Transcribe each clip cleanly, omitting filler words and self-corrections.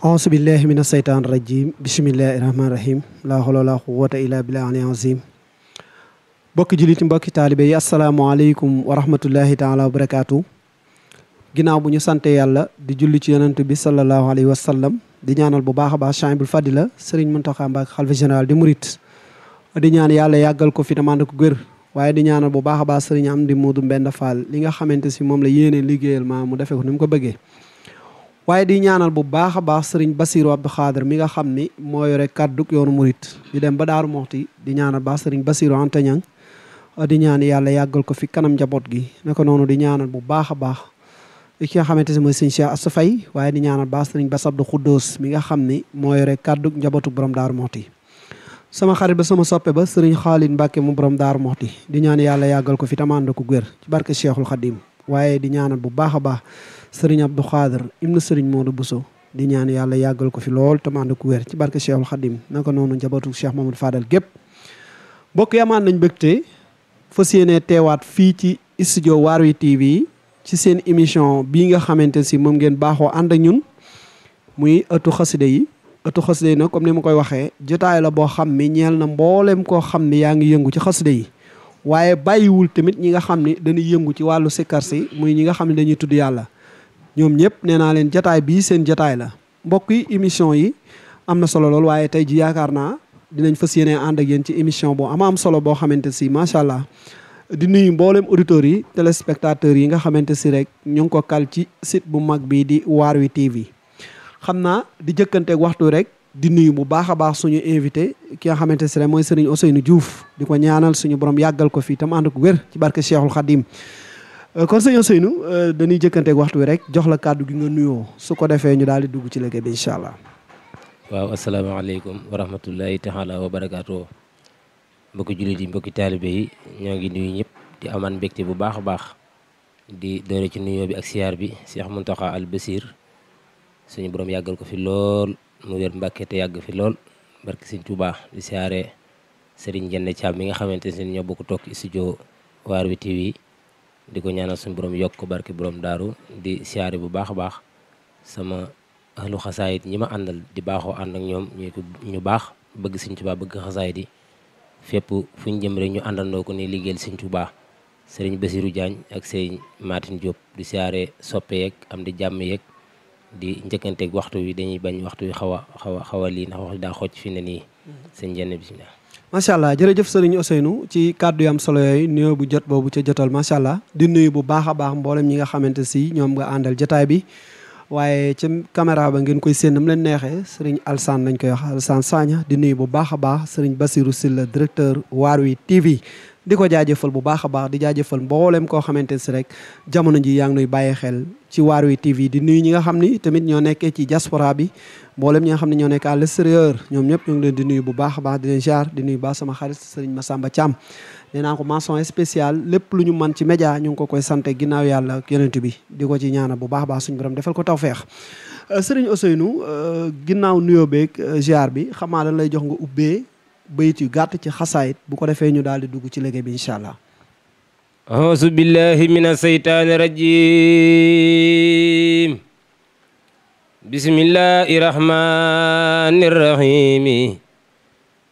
auzu billahi mina seytaan rajim bisimillahi rahmaani rahim laa hawla wala quwwata illa billahi al azim bokki juliti mbokki taalibe yi asalaamaaleykum wa rahmatullahi taala wa barakaatu ginnaaw bu ñu sante yàlla di julli ci yonent bi sallallahu alayhi wa sallam di ñaanal bu baax a baax Cheikhul Fadila Serigne Mountakha Mbacké xalifa général di murit di ñaan yàlla yàggal ko fi tamand ko gër waaye di ñaanal bu baax a baax Serigne Amdi Modou Mbenda Fall li nga xamante si moom la yéene liggéeyal maa mu defee ko ni mu ko bëggee waaye di ñaanal bu baax a baax Serigne Bassirou Abdou Khader mi nga xam ni moo yore kàdduk yoonu murit di dem ba Daaru Moxti di ñaanal baax Serigne Bassirou Anta Niang di ñaan yàlla yàggal ko fi kanam njaboot gi naka noonu di ñaanal bu baax a baax ki nga xamante si mooy Serigne Cheikh Assou Faye waaye di ñaanal baax Serigne Bass Abdou Khoudoss mi nga xam ni moo yore kàdduk njabootuk borom Daaru Moxti sama xarit ba sama soppe ba Serigne Khalid Mbacké mu borom Daaru Moxti di ñaan yàlla yàggal ko fi tamand ko gër ci barke Cheikhul Khadim waaye di ñaanal bu baax a baax Serigne Abdou Khader ibnu Serigne Modou Bousso di ñaan yàlla yàggal ko fi lool tamand ko wér ci barke Cheikhul Khadim naka noonu njabootu Cheikh Mamadou Fadal gépp mbokk yamaan nañ bëgte fas yéene teewaat fii ci studio Waarwi TV ci seen émission bii nga xamante si moom ngeen baaxoo ànd ak ñun muy ëttu xasida yi nag comme ni ma koy waxee jotaay la boo xam ni ñeel na mboolem koo xam ni yaa ngi yëngu ci xasida yi waaye bàyyiwul tamit ñi nga xam ni dañuy yëngu ci wàllu sikkar si muy ñi nga xam ne dañuy tudd yàlla ñoom ñëpp nee naa leen jataay bii seen jataay la mbokk yi émission yi am na solo lool waaye tey ji yaakaar naa dinañ fas yéene ànd ak yéen ci émission boo am solo boo xamante si macha allah di nuyu mboolem auditeurs yi téléspectateurs yi nga xamante si rek ñu ngi ko kal ci site bu mag bii di Waarwi TV xam naa di jëkkanteeg waxtu rek di nuyu bu baax a baax suñu invité ki nga xamante si rek mooy Serigne Ousseynou Diouf di ko ñaanal suñu borom yàggal ko fii tam ànd ko wér ci barke Cheikhul Khadim kon sëñ Ousseynou dañuy jëkkanteeg waxtu wi rek jox la kàddu gi nga nuyoo su ko defee ñu daal di dugg ci liggéey bi incha allah. waaw asalaamaaleykum wa rahmatullahi taala wa barakaatu mbokki jullit yi mbokki taalibe yi ñoo ngi nuyu ñëpp di amaan mbégte bu baax a baax di doore ci nuyoo bi ak siyaar bi Cheikh Mountakha al Basir suñu borom yàggal ko fi lool mu wér Mbàkke te yàgg fi lool barke Sëñ Tuubaa di siyaare Serigne Jenne Thiam mi nga xamante ne ñoo bokk toog studio Waarwi TV di ko ñaanal suñu borom yokk ko barke borom daaru di siyaare bu baax a baax sama ahlu xasaayit ñi ma àndal di baaxoo ànd ak ñoom ñu baax bëgg Sëñ Tuubaa bëgg xasaayit yi fépp fu ñu jëm rek ñu àndandoo ko ni liggéeyal Sëñ Tuubaa Serigne Bassirou Diagne ak Serigne Matin Diop di siyaare soppe yeeg am di jàmm yeeg di njëkkanteeg waxtu wi dañuy bañ waxtu wi xaw a lii ndax wax daa xocc fi ne nii seen jenn bisimilah. macha allah jërëjëf Serigne Ousseynou ci kàddu yu am solo yooyu nuyoo bu jot boobu ca jotal macha allah di nuyu bu baax a baax mboolem ñi nga xamante si ñoom nga àndal jotaay bi waaye ca caméra ba ngeen koy séen nam leen neexee Serigne Alsane lañ koy wax Alsane Sagna di nuyu bu baax a baax Serigne Bassirou Sylla directeur Waarwi TV di ko jaajëfal bu baax a baax di jaajëfal mboolem koo xamante si rek jamono ji yaa ngi nuy bàyyi xel ci Waarwi TV di nuyu ñi nga xam ni tamit ñoo nekkee ci diaspora bi mboolem ñi nga xam ne ñoo nekk à l'extérieur ñoom ñëpp ñu ngi leen di nuyu bu baax a baax di leen jaar di nuyu baax sama xarit Serigne Massamba Thiam nee naa ko mention spéciale lépp lu ñu mën ci média ñu ngi ko koy sant ginnaaw yàlla ak yonent bi di ko ci ñaanal bu baax a baax suñu borom defal ko tawfeex Serigne Ousseynou ginnaaw nuyoo beeg ziar bi xamaa dañ lay jox nga ubbee bayit yu gàtt ci xasaayit bu ko defee ñu daal di dugg ci liggéey bi incha allah. auzu billahi mina seytaani rajim bismillahi rahmani rahimi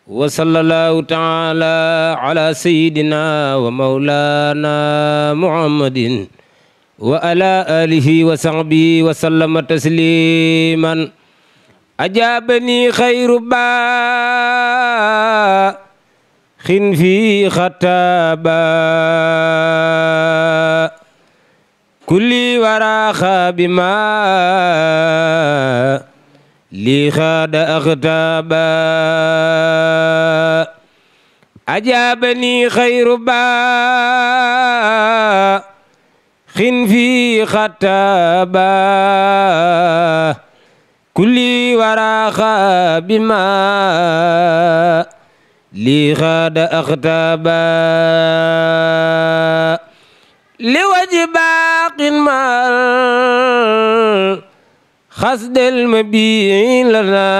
wa sallallahu taala ala sayidina wa maulana muhammadin wa ala alihi wa sahbihi wa sallama tasliman ajabani khayru ba xin fi xataba kulli waraxa bima li xaada axtaba ajabani xayru ba xin fi xataba kulli waraxa bima li xaada axtaba li waji baaqin mal xasdel mabii lana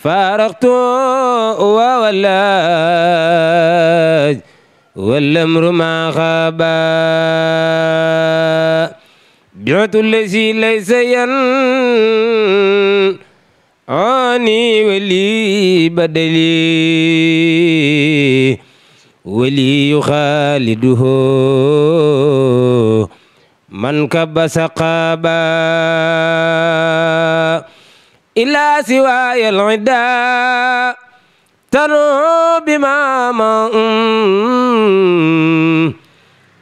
faaraqtu wa walaaj والأمر ما خاب بعت الذي ليس ينعني ولي بدلي ولي يخالده من كبس قابا إلى سواي العدا تنو بماما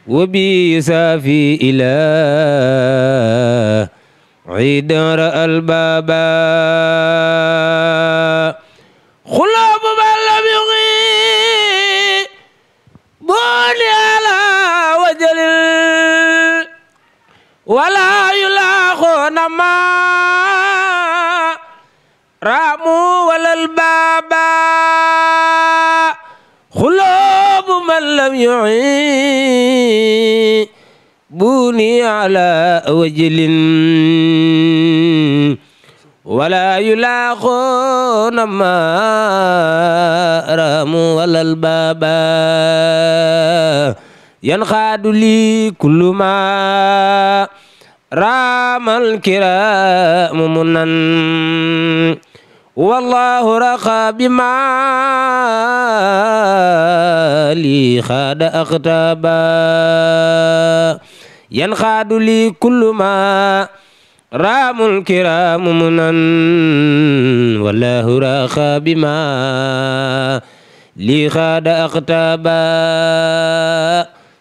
وبي سافي إلى عيد رأى البابا خلاب من لم يغي بني على وجل ولا يلاخون ما راموا ولا البابا خلاب من لم يعي بني على وجل ولا يلاقون ما راموا ولا البابا ينخاد لي كل ما رام الكرام منن والله رقى بما لي خاد أختابا ينخاد لي كل ما رام الكرام منن والله رقى بما لي خاد أختابا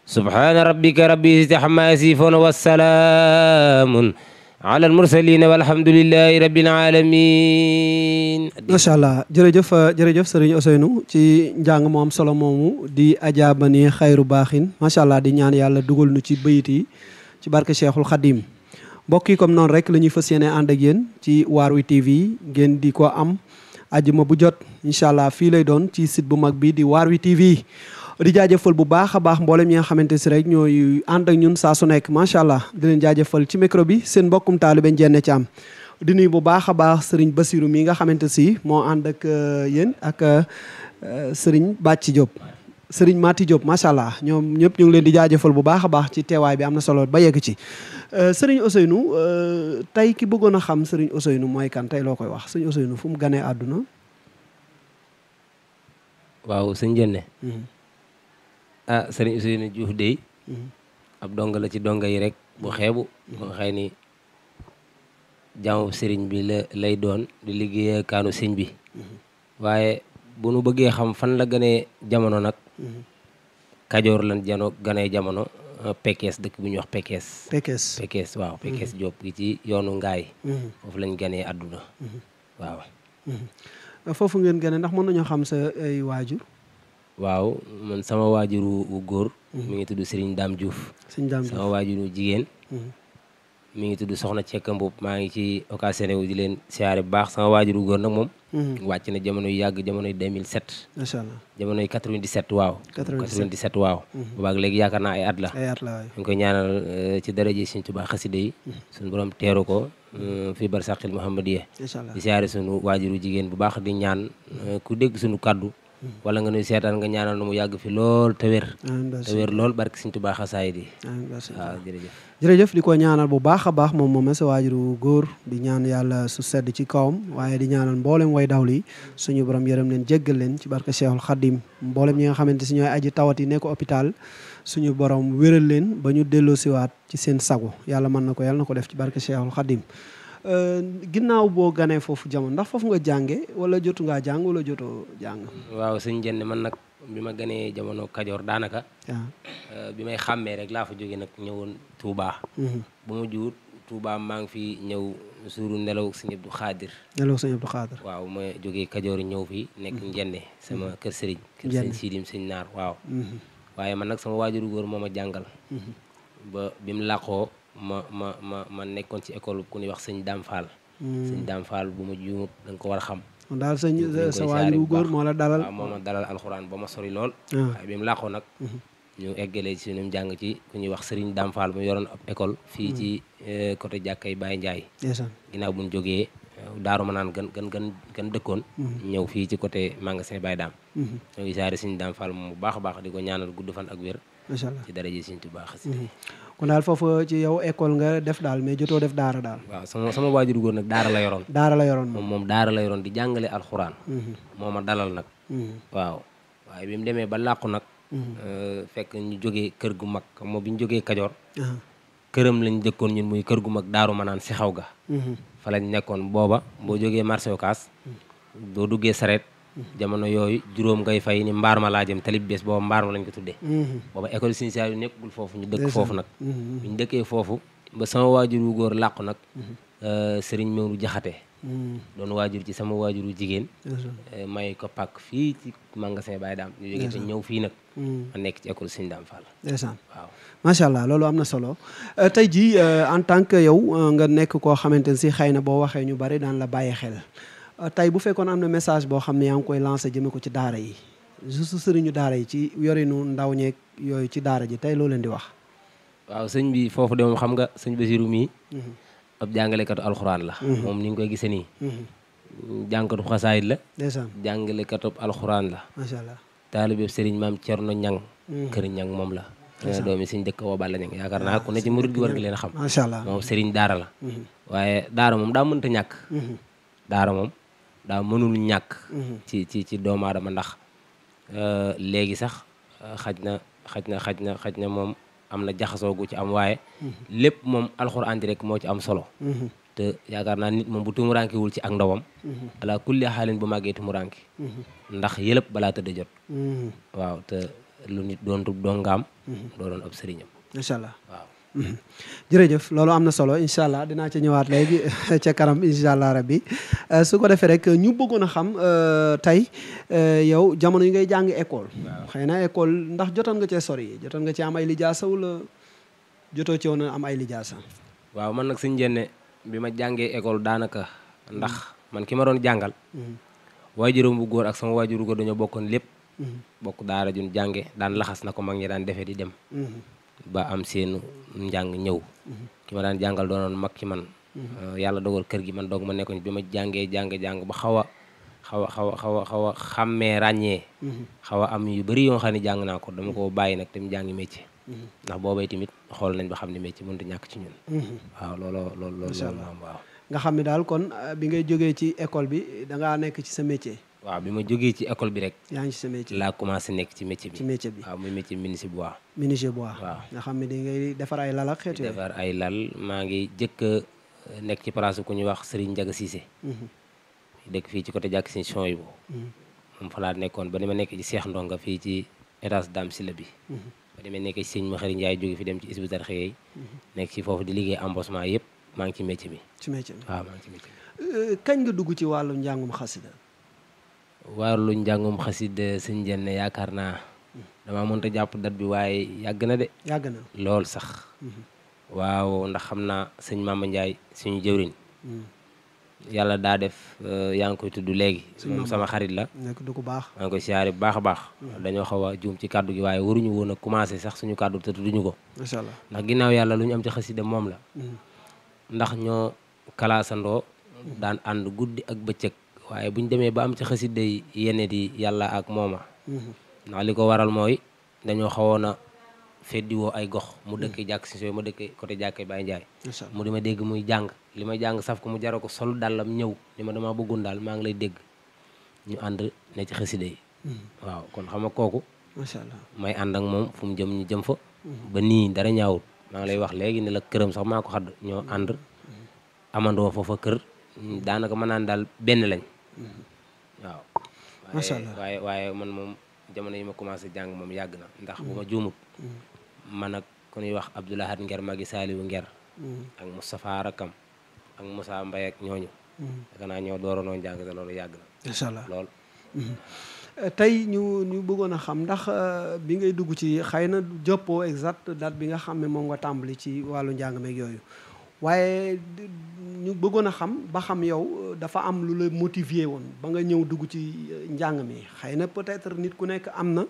سبحان ربك رب العزة عما يصفون والسلام ala al-mursalin walhamdulillahi rabbil alamin. macha allah jërëjëf Serigne Ousseynou ci njàng mu am solo moomu di ajaabani xayru baaxin macha allah di ñaan yàlla dugal nu ci bayit yi ci barke Cheikhul Khadim mbokk yi comme noonu rek la ñuy fas yéene ànd ak yéen ci Waarwi TV ngeen di ko am ajuma bu jot incha allah fii lay doon ci site bu mag bi di Waarwi TV. di jaajëfal bu baax a baax mboolem ñi nga xamante si rek ñooy ànd ak ñun saa su nekk macha allah di leen jaajëfal ci micro bi seen mbokkum taalibe Ndiéné Thiam di nuyu bu baax a baax Serigne Bassirou mi nga xamante si moo ànd ak yéen ak Serigne Bàcci Diop Serigne Mati Diop macha allah ñoom ñëpp ñu ngi leen di jaajëfal bu baax a baax ci teewaay bi am na solo ba yegg ci Serigne Ousseynou tey ki bëggoon a xam Serigne Ousseynou mooy kan tey loo koy wax Serigne Ousseynou fu mu ganee àdduna. waaw sëñ Ndiéné. Serigne Ousseynou Diouf dey ab donga la ci donga yi rek bu xeebu boo xëy ni jaamu sëriñ bi lay doon di liggéey kaanu sëñ bi waaye bu nu bëggee xam fan la gënee jamono nag Kajoor lan ganee jamono Pekes dëkk bu ñuy wax Pekes waaw Pekes Diop gi ci yoonu Ngaay foofu lañ ganee àdduna waaw foofu ngeen gane ndax mën nañoo xam sa ay waajur. waaw man sama waajuru wu góor mi ngi tudd Serigne Dame Diouf sama waajuru jigéen mi ngi tudd Soxna Cekka Mbub maa ngi ci occasion wu di leen siyaare bu baax sama waajuru góor nag moom wàcc na jamono yu yàgg jamonoy 2007 macha allah jamonoy 97 waaw 97 waaw boobaag léegi yaakaar naa ay at la ñu ngi koy ñaanal ci daraje Sëriñ Tuubaa xasida yi suñu borom teeru ko fii barsàqil Muhammadiya di siyaare suñu waajuru jigéen bu baax di ñaan ku dégg suñu kaddu wala nga nuy seetaan nga ñaanal nu mu yàgg fi lool te wér lool barke Sëriñ Tuubaa xasaayid yi waaw jërëjëf di ko ñaanal bu baax a baax moom moom sa waajuru góor di ñaan yàlla su sedd ci kawam waaye di ñaanal mboolem way dawli suñu borom yërëm leen jéggal leen ci barke Cheikhul Khadim mboolem ñi nga xamante si ñooy aji tawat yi nekk hôpital suñu borom wéral leen ba ñu delloo siwaat ci seen sago yàlla mën na ko yàlla na ko def ci barke Cheikhul Khadim ginnaaw boo ganee foofu jamono ndax foofu nga jànge wala jotu ngaa jàng wala jotoo jàng. waaw sëñ Ndiéné man nag bi ma ganee jamono Kajoor daanaka bi may xàmmee rek laa fa jóge nag ñëwoon Touba. ba ma juut Touba maa ngi fi ñëw suuru nelaw sëñ Abdou Khadir waaw ma jógee Kajoor ñëw fi nekk Ndiéné sama kër sëriñ kër sëñ Sidim sëñ Naar waaw waaye man nag sama waajuru góor moo ma jàngal ba bi mu làqoo ma nekkoon ci école ku ñuy wax sëñ Dame Fall sëñ Dame Fall bu ma juumut da nga ko war a xam daal sa waajuru góor moo la dalal waaw moo ma dalal alxuraan ba ma sori lool waaye bi mu làqoo nag ñu eggalee ci suñu njàng ci ku ñuy wax Serigne Dame Fall mu yoroon ab école fii ci côté jàkkay Baye Ndiaye ginnaaw buñ jógee daaru ma naan gën dëkkoon ñëw fii ci côté magasin Baye Dame ñoo ngi saari Serigne Dame Fall moom bu baax a baax di ko ñaanal gudd fan ak wér macha allah ci daraja Serigne Touba xasida kon daal foofu ci yow école nga def daal mais jotoo def daara daal. waaw sama waajur góor nag daara la yoroon. daara la yoroon moom daara la yoroon di jàngale alxuraan. moo ma dalal nag. waaw waaye bi mu demee ba làqu nag. fekk ñu jógee kër gu mag moom bi ñu jógee Kajoor. këram lañ dëkkoon ñun muy kër gu mag daaru ma naan si xaw ga. fa lañ nekkoon booba boo jógee marché Ocass boo duggee sareet jamono yooyu juróom ngay fay ni mbaar ma laa jëm talib bees booba mbaar ma lañ ko tuddee. booba école Sëriñ Saaliw nekkul foofu ñu dëkk foofu nag. bu ñu dëkkee foofu ba sama waajur wu góor làqu nag. Sëriñ Mewru Jaxate doon waajur ci sama waajuru jigéen. may ko pàkk fii ci magasin Baye Daam ñu jógee te ñëw fii nag. ma nekk ci école Sëriñ Daam Fall. ndeysaan waaw macha allah loolu am na solo tey jii en tant que yow nga nekk koo xamante ne si xëy na boo waxee ñu bari daan la bàyyi xel tey bu fekkoon am na message boo xam ne yaa ngi koy lancé jëme ko ci daara yi juste sëriñu daara yi ci yorinu ndaw ñeeg yooyu ci daara ji tey loo leen di wax. waaw sëñ bi foofu de moom xam nga sëñ Basiru mii ab jàngalekatu alxuraan la. moom ni nga koy gisee nii. jàngkatu xasaayit la. ndeysaan jàngalekatu alxuraan la. macha allah taalibe sëriñ maam Cerno Ñang kër Ñang moom la. doomi sëñ dëkk woo Balla Ñang yaakaar naa ku ne ci murid gi war nga leen a xam. macha allah moom sëriñ daara la. waaye daara moom daa mënta ñàkk. daara moom daa mënul ñàkk. ci doomu aadama ndax léegi sax xaj na moom am na jaxasoo gu ci am waaye. lépp moom alxuraan ji rek moo ci am solo. te yaakaar naa nit moom bu tumurankewul ci ak ndawam. ala kulli xaalin bu màggee tumuranke. ndax yëlëpp balaa tëdd jot. waaw te lu nit doon dongaam. doo doon ab sëriñam. macha allah waaw. jërëjëf loolu am na solo incha allah dinaa ci ñëwaat léegi ca kanam incha allah rabbi su ko defee rek ñu bëggoon a xam tey yow jamono yi ngay jàng école. xëy na école ndax jotoon nga cee sori jotoon nga ci am ay lijaasa wala jotoo ci woon am ay lijaasa. waaw man nag suñu jenne bi ma jàngee école daanaka ndax man ki ma doon jàngal. waajuram bu góor ak sama waajuru góor dañoo bokkoon lépp. bokk daara jun jànge daan laxas na ko mag ñi daan defee di dem. ba am seen njàng ñëw. ki ma daan jàngal doonoon mag ci man. yàlla dogal kër gi man doog ma nekkoon bi ma jàng ba xaw a xàmmee ràññee. xaw a am yu bëri yoo xam ne jàng naa ko dama ko bàyyi nag dem jàngi métier. ndax boobay tamit xool nañ ba xam ne métier mënut a ñàkk ci ñun. waaw loolu waaw. nga xam ne daal kon bi ngay jógee ci école bi da ngaa nekk ci sa métier. waaw bi ma jógee ci école bi rek. yaa ngi ci sa métier laa commencé nekk ci métier bi. waaw muy métier menuisier bois. menuisier bois waaw. nga xam ne da ngay defar ay lal ak xeetu yooyu. defar ay lal maa ngi jëkk a nekk ci place ku ñuy wax Serigne Ndiaga Cissé. dëkk fii ci côté jàkk si son yi moom fa laa nekkoon ba ni ma nekk ci Cheikh Ndonga fii ci étage Dame Sylla bi. ba ni ma nekk ci sëñ Maxari Ndiaye jóge fi dem ci Hizbut Tarqiyyah nekk ci foofu di liggéey embossement yëpp maa ngi ci métier bi. ci métier bi waaw maa ngi ci métier bi. kañ nga dugg ci wàllu njàngum xasida. wàllu njàngum xasida sëñ Jenne yaakaar naa damaa mënta jàpp date bi waaye yàgg na de. yàgg na lool sax. waaw ndax xam naa sëñ Mama Ndiaye suñu jëwriñ. yàlla daa def yaa ngi koy tudd léegi. moom sama xarit la. nekk du ko baax. maa ngi koy siyaare bu baax a baax. dañoo xaw a juum ci kàddu gi waaye waruñu woon a commencé sax suñu kàddu te tudduñu ko. macha allah ndax ginnaaw yàlla lu ñu am ci xasida moom la. ndax ñoo kalaasandoo. daan ànd guddi ak bëccëg. waaye bu ñu demee ba am ci xasida yi yenn di yàlla ak mooma. ndax li ko waral mooy dañoo xawoon a feddiwoo ay gox mu dëkk jàkk si sooy ma dëkk côté jàkkee Baye Ndiaye. mu di ma dégg muy jàng li may jàng saf ko mu jara ko sol dàllam ñëw li ma dama bëggoon daal maa ngi lay dégg ñu ànd ne ci xasida yi. waaw kon xam nga kooku. macha allah may ànd ak moom fu mu jëm ñu jëm fa. ba nii dara ñaawul maa ngi lay wax léegi ne la këram sax maa ko xadd ñoo ànd amandoo foofa kër daanaka mën naan daal benn lañ. waaw. macha allah waaye man moom jamono yi ma commencé jàng moom yàgg na ndax bu ma juumut. man ak ku ñuy wax Abdoulahad Nger magi Saliou Nger. ak Moustapha Rakam ak Moussa Mbaye ak ñooñu. yaakaar naa ñoo dooroonoo jàng te loolu yàgg na. macha allah lool. tey ñu bëggoon a xam ndax bi ngay dugg ci xëy na jëppoo exact date bi nga xam ne moom nga tàmbali ci wàllu njàng meeg yooyu. waaye ñu bëggoon a xam ba xam yow dafa am lu la motiver woon ba nga ñëw dugg ci njàng mi xëy na peut-être nit ku nekk am na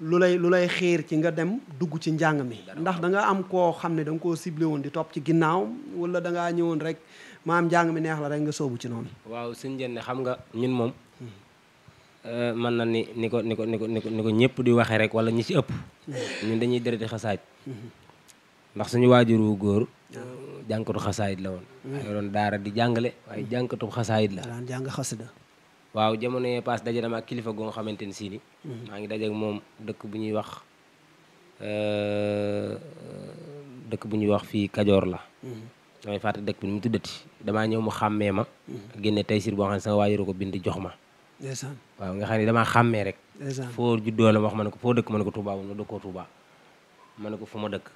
lu lay xiir ci nga dem dugg ci njàng mi ndax da nga am koo xam ne da nga koo ciblé woon di topp ci ginnaaw wala da ngaa ñëwoon rek maam njàng mi neex la rek nga soobu ci noonu. waaw sëñ Jenne xam nga ñun moom mën na ni ko ñëpp di waxee rek wala ñi ci ëpp. ñun dañuy dërëti xasaaj. ndax suñu waajuru góor jànkatu xasaayit la woon waaye doon daara di jàngale waaye jànkatu xasaayit la daan jàng xasida waaw jamono yee paas daje dama ak kilifa goo nga xamante ni si maa ngi daje ak moom dëkk bu ñuy wax fii Kajoor la damay fàtte dëkk bi nu mu tuddati damaa ñëw mu xàmmee ma génne Taysiir boo xam ne sama waajuru ko bind jox ma ndeysaan waaw nga xam ne damaa xàmmee rek ndeysaan foo juddoo la wax ma ne ko foo dëkk ma ne ko Touba mu dëkkoo Touba ma ne ko fu ma dëkk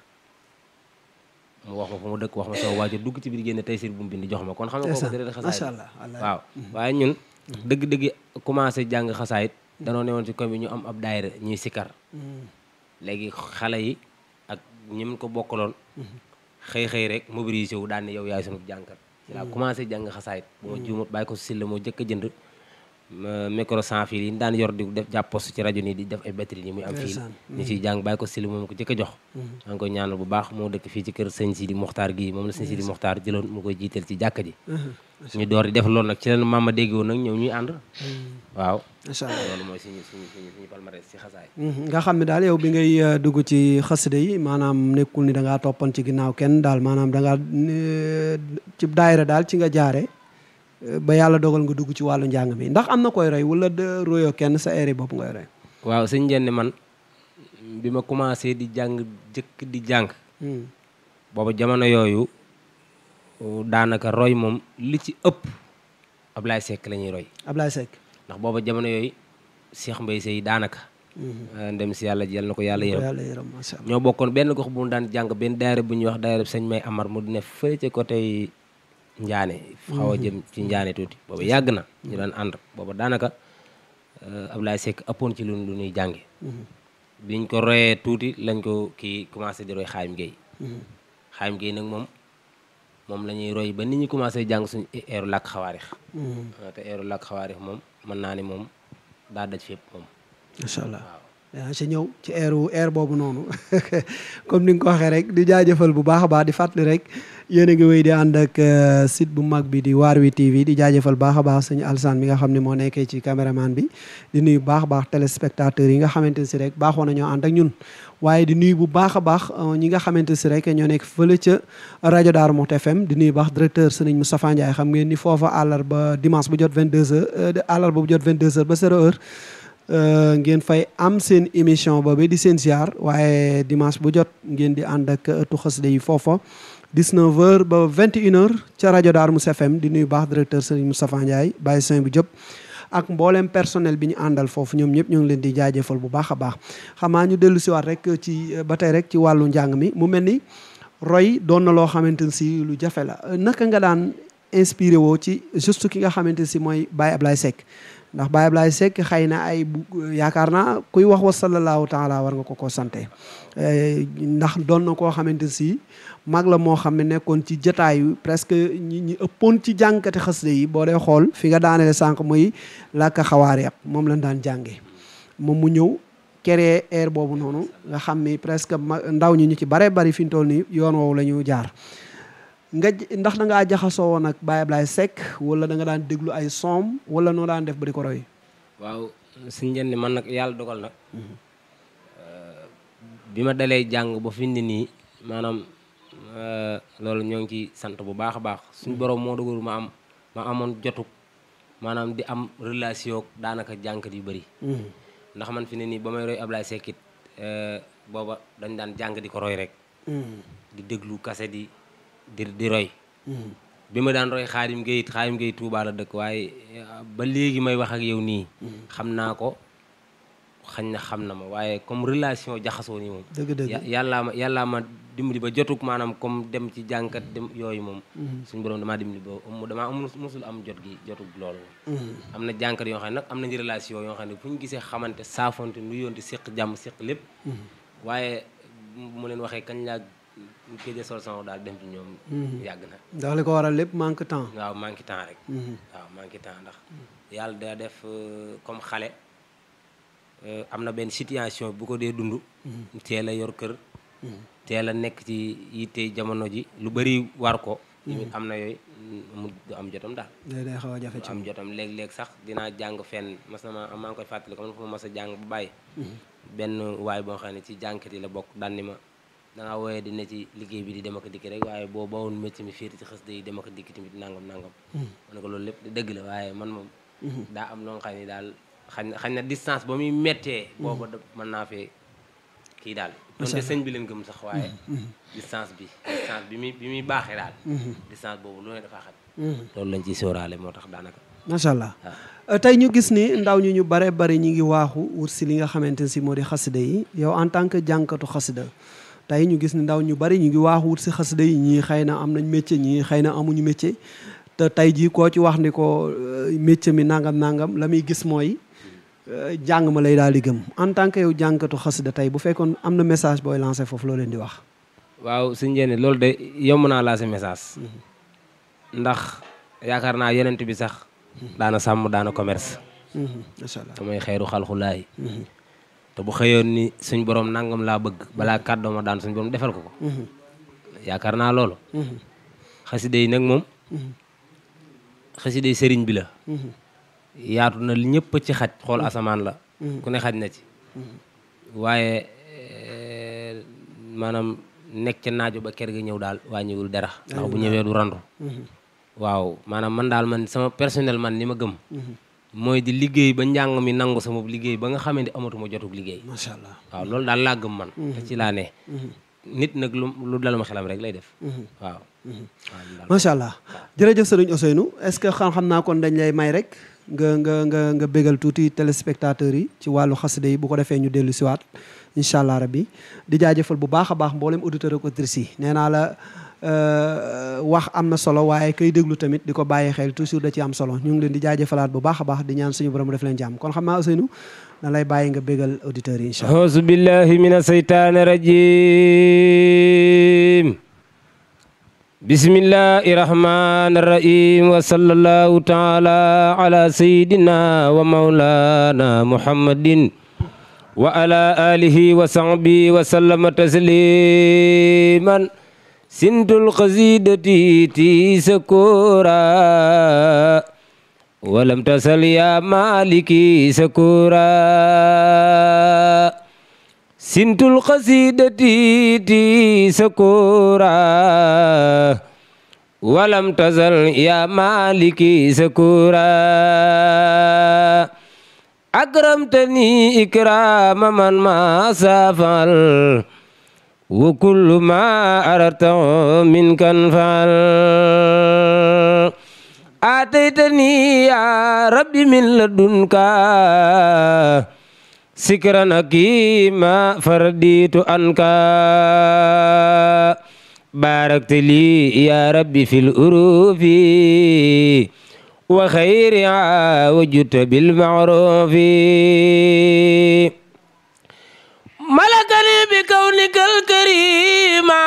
mu wax ma fu ma dëkk wax ma sama waajur dugg ci biir génne Taysiir bu mu bind jox ma kon xam nga kooku dëgg xasaayit macha allah waaw waaye ñun dëgg-dëgg commencé jàng xasaayit danoo newoon ci commune bi ñu am ab daayira ñuy sikar léegi xale yi ak ñi ko bokkaloon xëy rek mobilisé wu daan ne yow yaay sunu jàngkat ci laa commencé jàng xasaayit bu ma juumut bàyyi ko silla moo jëkk a jënd micro sans fil yi daan yor di def jàpp poste ci rajo nii di def ay batterie nii muy am fil ñu ciy jàng bàyyi ko silla moom ko jëkk a jox maa ngi koy ñaanal bu baax moo dëkk fii ci kër sëñ Sidi Mokhtar gii moom la sëñ Sidi Mokhtar jëloon mu koy jiital ci jàkka ji ñu door di def loolu nag ci leen maama dégg woon nag ñëw ñuy ànd waaw macha allah loolu mooy suñu palmarès ci xasaay nga xam ne daal yow bi ngay dugg ci xasida yi maanaam nekkul ni da ngaa toppan ci ginnaaw kenn daal maanaam da ngaa ci daayira daal ci nga jaare ba yàlla dogal nga dugg ci wàllu njàng mi ndax am na koy roy wala de royoo kenn sa air bopp ngay roy waaw sëñ Njenne man bi ma commencé di jàng jëkk di jàng booba jamono yooyu daanaka roy moom li ci ëpp Ablaye Seck la ñuy roy Ablaye Seck ndax booba jamono yooyu Cheikh Mbaye Seye daanaka ndem si yàlla jël na ko yàlla yërëm ñoo bokkoon benn gox bu mu daan jàng benn daayira bu ñuy wax daayira sëñ May Amar mu ne fële ca côté Njaane xaw a jëm ci Njaane tuuti booba yàgg na ñu daan ànd booba daanaka Ablaye Seck ëppoon ci lu ñuy jànge biñ ko royee tuuti lañ ko kii commencé di roy Xaayim Gueye nag moom la ñuy roy ba nit ñi commencé jàng suñu eeru làkk xawaarix te eeru làkk xawaarix moom mën naa ni moom daa daj fépp moom macha allah yaa si ñëw ci air boobu noonu comme ni nga ko waxee rek di jaajëfal bu baax a baax di fàttali rek yéen a ngi wéy di ànd ak site bu mag bi di Waar wi TV di jaajëfal baax a baax sëñ Alsaan mi nga xam ne moo nekkee ci caméraman bi di nuyu baax a baax téléspectateurs yi nga xamante ne si rek baaxoo nañoo ànd ak ñun waaye di nuyu bu baax a baax ñi nga xamante si rek ñoo nekk fële ca rajo Darou Mouhty FM di nuyu baax directeur sëriñ Moustapha Ndiaye xam ngeen ni foofa àllarba dimanche bu jot 22h àllarba bu jot 22h ba 0h ngeen fay am seen émission boobu di seen ziar waaye dimanche bu jot ngeen di ànd ak ëttu xasida yi foofa 19h ba 21h ca rajo Darou Mouhty FM di nuyu baax directeur sëriñ Moustapha Ndiaye Baye Saint bu Diop ak mboolem personnel bi ñu àndal foofu ñoom ñëpp ñu ngi leen di jaajëfal bu baax a baax xamaa ñu dellu si waat rek ci ba tey rek ci wàllu njàng mi mu mel ni roy doon na loo xamante ne si lu jafe la naka nga daan inspiré woo ci juste ki nga xamante ne si mooy Baye Ablaye Seck ndax Baye Ablaye Seck xëy na yaakaar naa kuy wax wa sallallahu taala war nga ko sante ndax doon na koo xamante ne si mag la moo xam ne nekkoon ci jataayu presque ñi ëppoon ci jàngkati xasida yi boo dee xool fi nga daanele sànq muy làkk xawaar yàpp moom lañ daan jànge moom mu ñëw créer air boobu noonu nga xam ni presque ndaw ñi ñu ci bare bari fi ñu toll nii yoon woowu la ñu jaar ndax da ngaa jaxasoo woon ak Baye Ablaye Seck wala da nga daan déglu ay soom wala noo daan def ba di ko roy waaw suñ njënd man nag yàlla dogal na bi ma dalee jàng ba fi ni nii maanaam loolu ñoo ngi ci sant bu baax a baax suñ borom moo dogal ma amoon jotuk maanaam di am relation daanaka jànkat yu bëri ndax man fi ne nii ba may roy Ablaye Seck it booba dañ daan jàng di ko roy rek di déglu kaset di roy bi ma daan roy Xaadim Gueye Touba la dëkk waaye ba léegi may wax ak yow nii xam naa ko xañ na xam na ma waaye comme relation jaxasoo nii moom yàllaa ma dimbali ba jotug maanaam comme dem ci jànkat dem yooyu moom suñu borom damaa dimbali ba damaa musul am jotug loolu am na jànkat yoo xam ne nag am nañu relation yoo xam ne fu ñu gisee xamante saafonte nu yoonte séq jàmm séq lépp waaye mu leen waxee kañ laa géej sol sama daal dem ci ñoom yàgg na ndax li ko waral lépp manque temps waaw manque temps rek waaw manque temps ndax yàlla da def comme xale am na benn situation bu ko dee dund teel a yor kër teel a nekk ci yitte jamono ji lu bari war ko tamit am na yooyu mu am jotam daal day xaw a jafe ci am jotam léeg-léeg sax dinaa jàng fenn maa ngi koy fàttali comme fa ma mas a jàng bu bàyyi benn waay boo xam ne ci jànkat yi la bokk daan ni ma da ngaa wooyee di ne ci liggéey bi di dem ak dikk rek waaye boo bawoon métier mi féeti ci xasida yi dem ak dikk tamit nangam nangam. ma ne ko loolu lépp dëgg la waaye man moom. daa am loo xam ne daal xañ na distance ba muy méttee. booba mën naa fee kii daal. macha allah sëñ bi leen gëm sax waaye. distance bi muy baaxee daal. distance boobu lu ne dafa xat. loolu lañ ciy sóoraale moo tax daanaka. macha allah tey ñu gis ni ndaw ñu bare bari ñi ngi waaxu wut si li nga xamante ne si moo di xasida yi yow en tant que jànkatu xasida tey ñu gis ni ndaw ñu bari ñu ngi waaxu wut si xasida yi ñii xëy na am nañ métier ñii xëy na amuñu métier te tey jii koo ci wax ni ko métier mi nangam la muy gis mooy jàng ma lay daal di gëm en tant que yow jànkatu xasida tey bu fekkoon am na message booy lancé foofu loo leen di wax. waaw suñu njëriñ loolu de yomb naa lancé message. ndax yaakaar naa yonent bi sax. daana sàmm daana commerce. macha allah te mooy xeeru xalxulaay. te bu xëyoon ni suñ borom nangam laa bëgg balaa kàddoo ma daan suñ borom defal ko. yaakaar naa loolu. xasida yi nag moom. xasida yi sëriñ bi la. yaatu na li ñëpp ci xaj xool asamaan la. ku ne xaj na ci. waaye maanaam nekk ca naajo ba kër ga ñëw daal wàññiwul dara. ndax bu ñëwee du randu. waaw maanaam man daal man sama personnel man ni ma gëm. mooy di liggéey ba njàng mi nangu sama liggéey ba nga xamante amatuma jotug liggéey. macha allah waaw loolu daal laa gëm man. te ci laa ne. nit nag lu daluma xelam rek lay def. waaw. macha allah jërëjëf sëriñ Ousseynou est-ce que xam naa kon dañ lay may rek nga bégal tuuti téléspectateurs yi ci wàllu xasida yi bu ko defee ñu dellu siwaat incha allah rabbi di jaajëfal bu baax a baax mboolem auditeur ak auditrices yi nee naa la. wax am na solo waaye kay déglu tamit di ko bàyyi xel toujours da ci am solo ñu ngi leen di jaajëfalaat bu baax a baax di ñaan suñu borom def leen jàmm kon xam naa Ousseynou na lay bàyyi nga bégal auditeurs yi incha allah. auzu billahi mina seytaani rajim bismillahi rahmani rahim wa sallallahu taala ala sayidina wa maulana muhammadin wa ala alihi wa sahbihi wa sallama tasliman sintul qasidati ti sakura walam tasal ya maliki sakura sintul qasidati ti sakura walam tasal ya maliki sakura akramtani ikrama man ma safal wa kullu ma aradta minka fa'al ataytani ya rabbi min ladunka sikran hakima faraditu anka barakta li ya rabbi fil urufi wa khayriha wajudta bil ma'rufi malakani bi kawnikal karima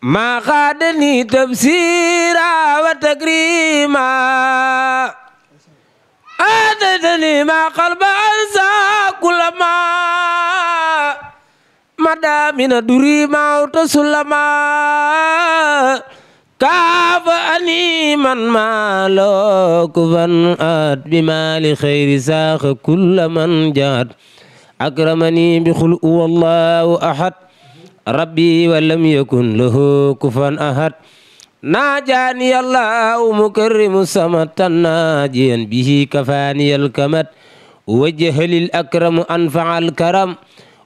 ma khadani tafsira wa takrima atadani ma qalba ansa kulama madamina durima utasulama kafa ani man malo kufan at bimali khairi sakh kullaman jad akramani bi khul wallahu ahad rabbi wa lam yakun lahu kufan ahad najani allahu mukarrimu samatan najiyan bihi kafani alkamat wajhalil akramu anfa'al karam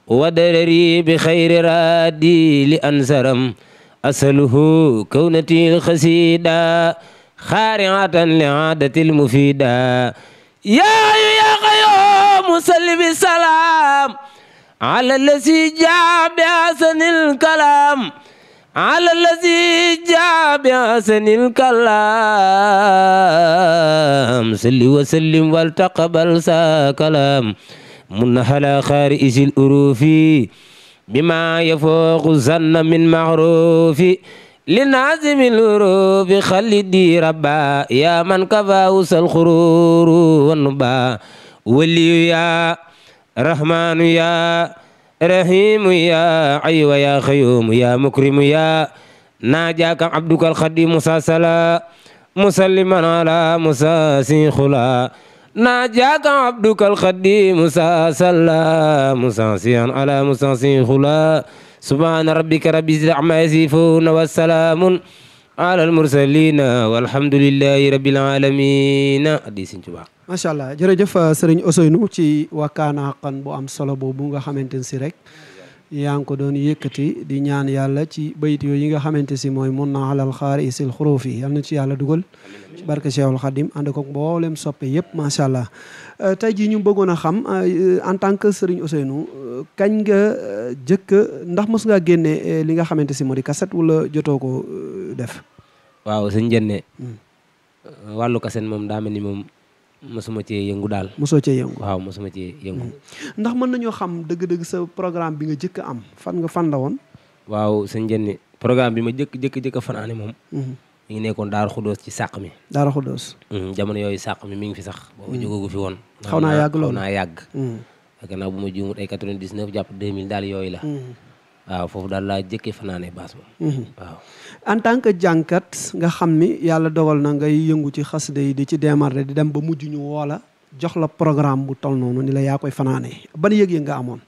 wa darari bi khairi radi li ansaram asaluhu kawnati alkhasida khari'atan li'adatil mufida ya مسلم السلام على الذي جاء بأحسن الكلام على الذي جاء بأحسن الكلام صل وسلم والتقبل سا كلام من على خارج الأروف بما يفوق الظن من معروف لنازم الأروف خلدي ربا يا من كفاوس الخرور والنبا ولي يا رحمن يا رحيم يا عي ويا خيوم يا مكرم يا ناجاك عبدك الخديم مساسلا مسلما على مساسي خلا ناجاك عبدك القديم صلى مسانسيا على مسانسي خلا سبحان ربك رب العزة عما يصفون والسلام على المرسلين والحمد لله رب العالمين addi Sëñ Tuubaa. macha allah jërëjëf Serigne Ousseynou ci wakkaana xaqan bu am solo boobu nga xamante ne si rek yaa ngi ko doon yëkkati di ñaan yàlla ci bayit yooyu yi nga xamante si mooy mun na alal xaari isil xuruuf yi yal na ci yàlla dugal ci barke Cheikhul Khadim ànd ko mboolem soppe yëpp macha allah. tey jii ñu bëggoon a xam en tant que Serigne Ousseynou kañ nga jëkk ndax mos ngaa génne li nga xamante si moo di cassette wala jotoo ko def. waaw sëñ Jenne wàllu cassette moom daa mel ni moom mosuma cee yëngu daal. mosoo cee yëngu waaw mosuma cee yëngu. ndax mën nañoo xam dëgg-dëgg sa programme bi nga jëkk a am fan la woon. waaw sëñ Jenne programme bi ma jëkk a fanaane moom. mi ngi nekkoon Daaru Xuddoos ci sàq mi. Daaru Xuddoos. jamono yooyu sàq mi ngi fi sax. boobu jógoogu fi woon. xaw naa yàgg loolu xaw naa yàgg. gannaaw bu ma juumut ay 99 jàpp 2000 daal yooyu la. waaw foofu daal laa jëkkee fanaane baas moom. waaw. en tant que jànkat nga xam ni yàlla dogal na ngay yëngu ci xasida yi di ci démarrer di dem ba mujj ñu woola jox la programme bu tol noonu ni la yaa koy fanaane ban yëg-yëg nga amoon.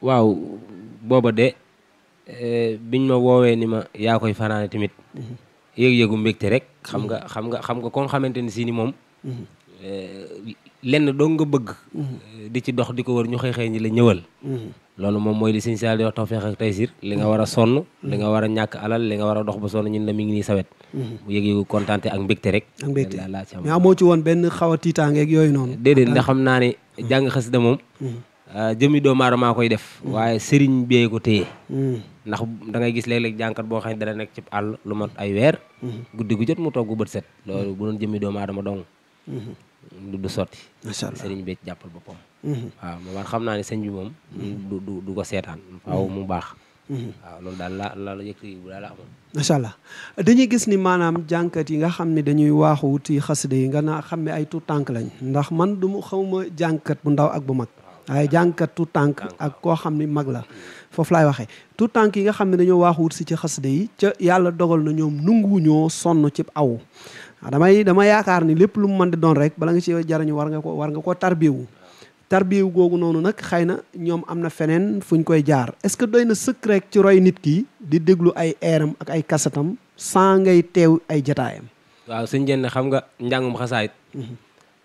waaw booba de biñ ma woowee ni ma yaa koy fanaane tamit. yëg-yëgu mbégte rek. xam nga kon xamante ni si ni moom. lenn doo nga bëgg. di ci dox di ko wër ñu xëy ñi la ñëwal. loolu moom mooy li sëñ Saal di wax tawfeex ak taysir li nga war a sonn li nga war a ñàkk alal li nga war a dox ba sonn ñun la mi ngi nii sawet bu yëg-yëgu kontaante ak mbégte rek. ak mbégte laa ci am mais amoo ci woon benn xaw a tiitaangeeg yooyu noonu. déedéet ndax xam naa ne jàng xasida moom. jëmmi doomu aadama koy def. waaye sëriñ bee ko téye. ndax da ngay gis léeg-léeg jànkat boo xam ne dara nekk ci àll lu mat ay weer. guddi gu jot mu togg bët set. loolu bu doon jëmmi doomu aadama dong. du sotti. macha allah sëriñ bee ci jàppal boppam. waaw man xam naa ne sëñ bi moom. du ko seetaan. faaw mu baax. waaw loolu daal la yëkkati bu daal la amoon. macha allah dañuy gis ni maanaam jànkat yi nga xam ne dañuy waaxu wuti xasida yi nga naa xam ne ay tuut tànk lañ ndax man du mu xawma jànkat bu ndaw ak bu mag. waaye jànkat tuut tànk ak koo xam ni mag la foofu laay waxee tuut tànk yi nga xam ne dañoo waaxu wut si ci xasida yi ca yàlla dogal na ñoom nunguwuñoo sonn ci aw. dama yaakaar ni lépp lu mu mën di doon rek bala nga ci jariñu war nga koo tarbiyewu googu noonu nag xëy na ñoom am na feneen fuñ koy jaar est-ce que doy na sëkk rek ci roy nit ki di déglu ay eeram ak ay kasetam sans ngay teew ay jataayam. waaw sëñ Jenne xam nga njàngum xasaayit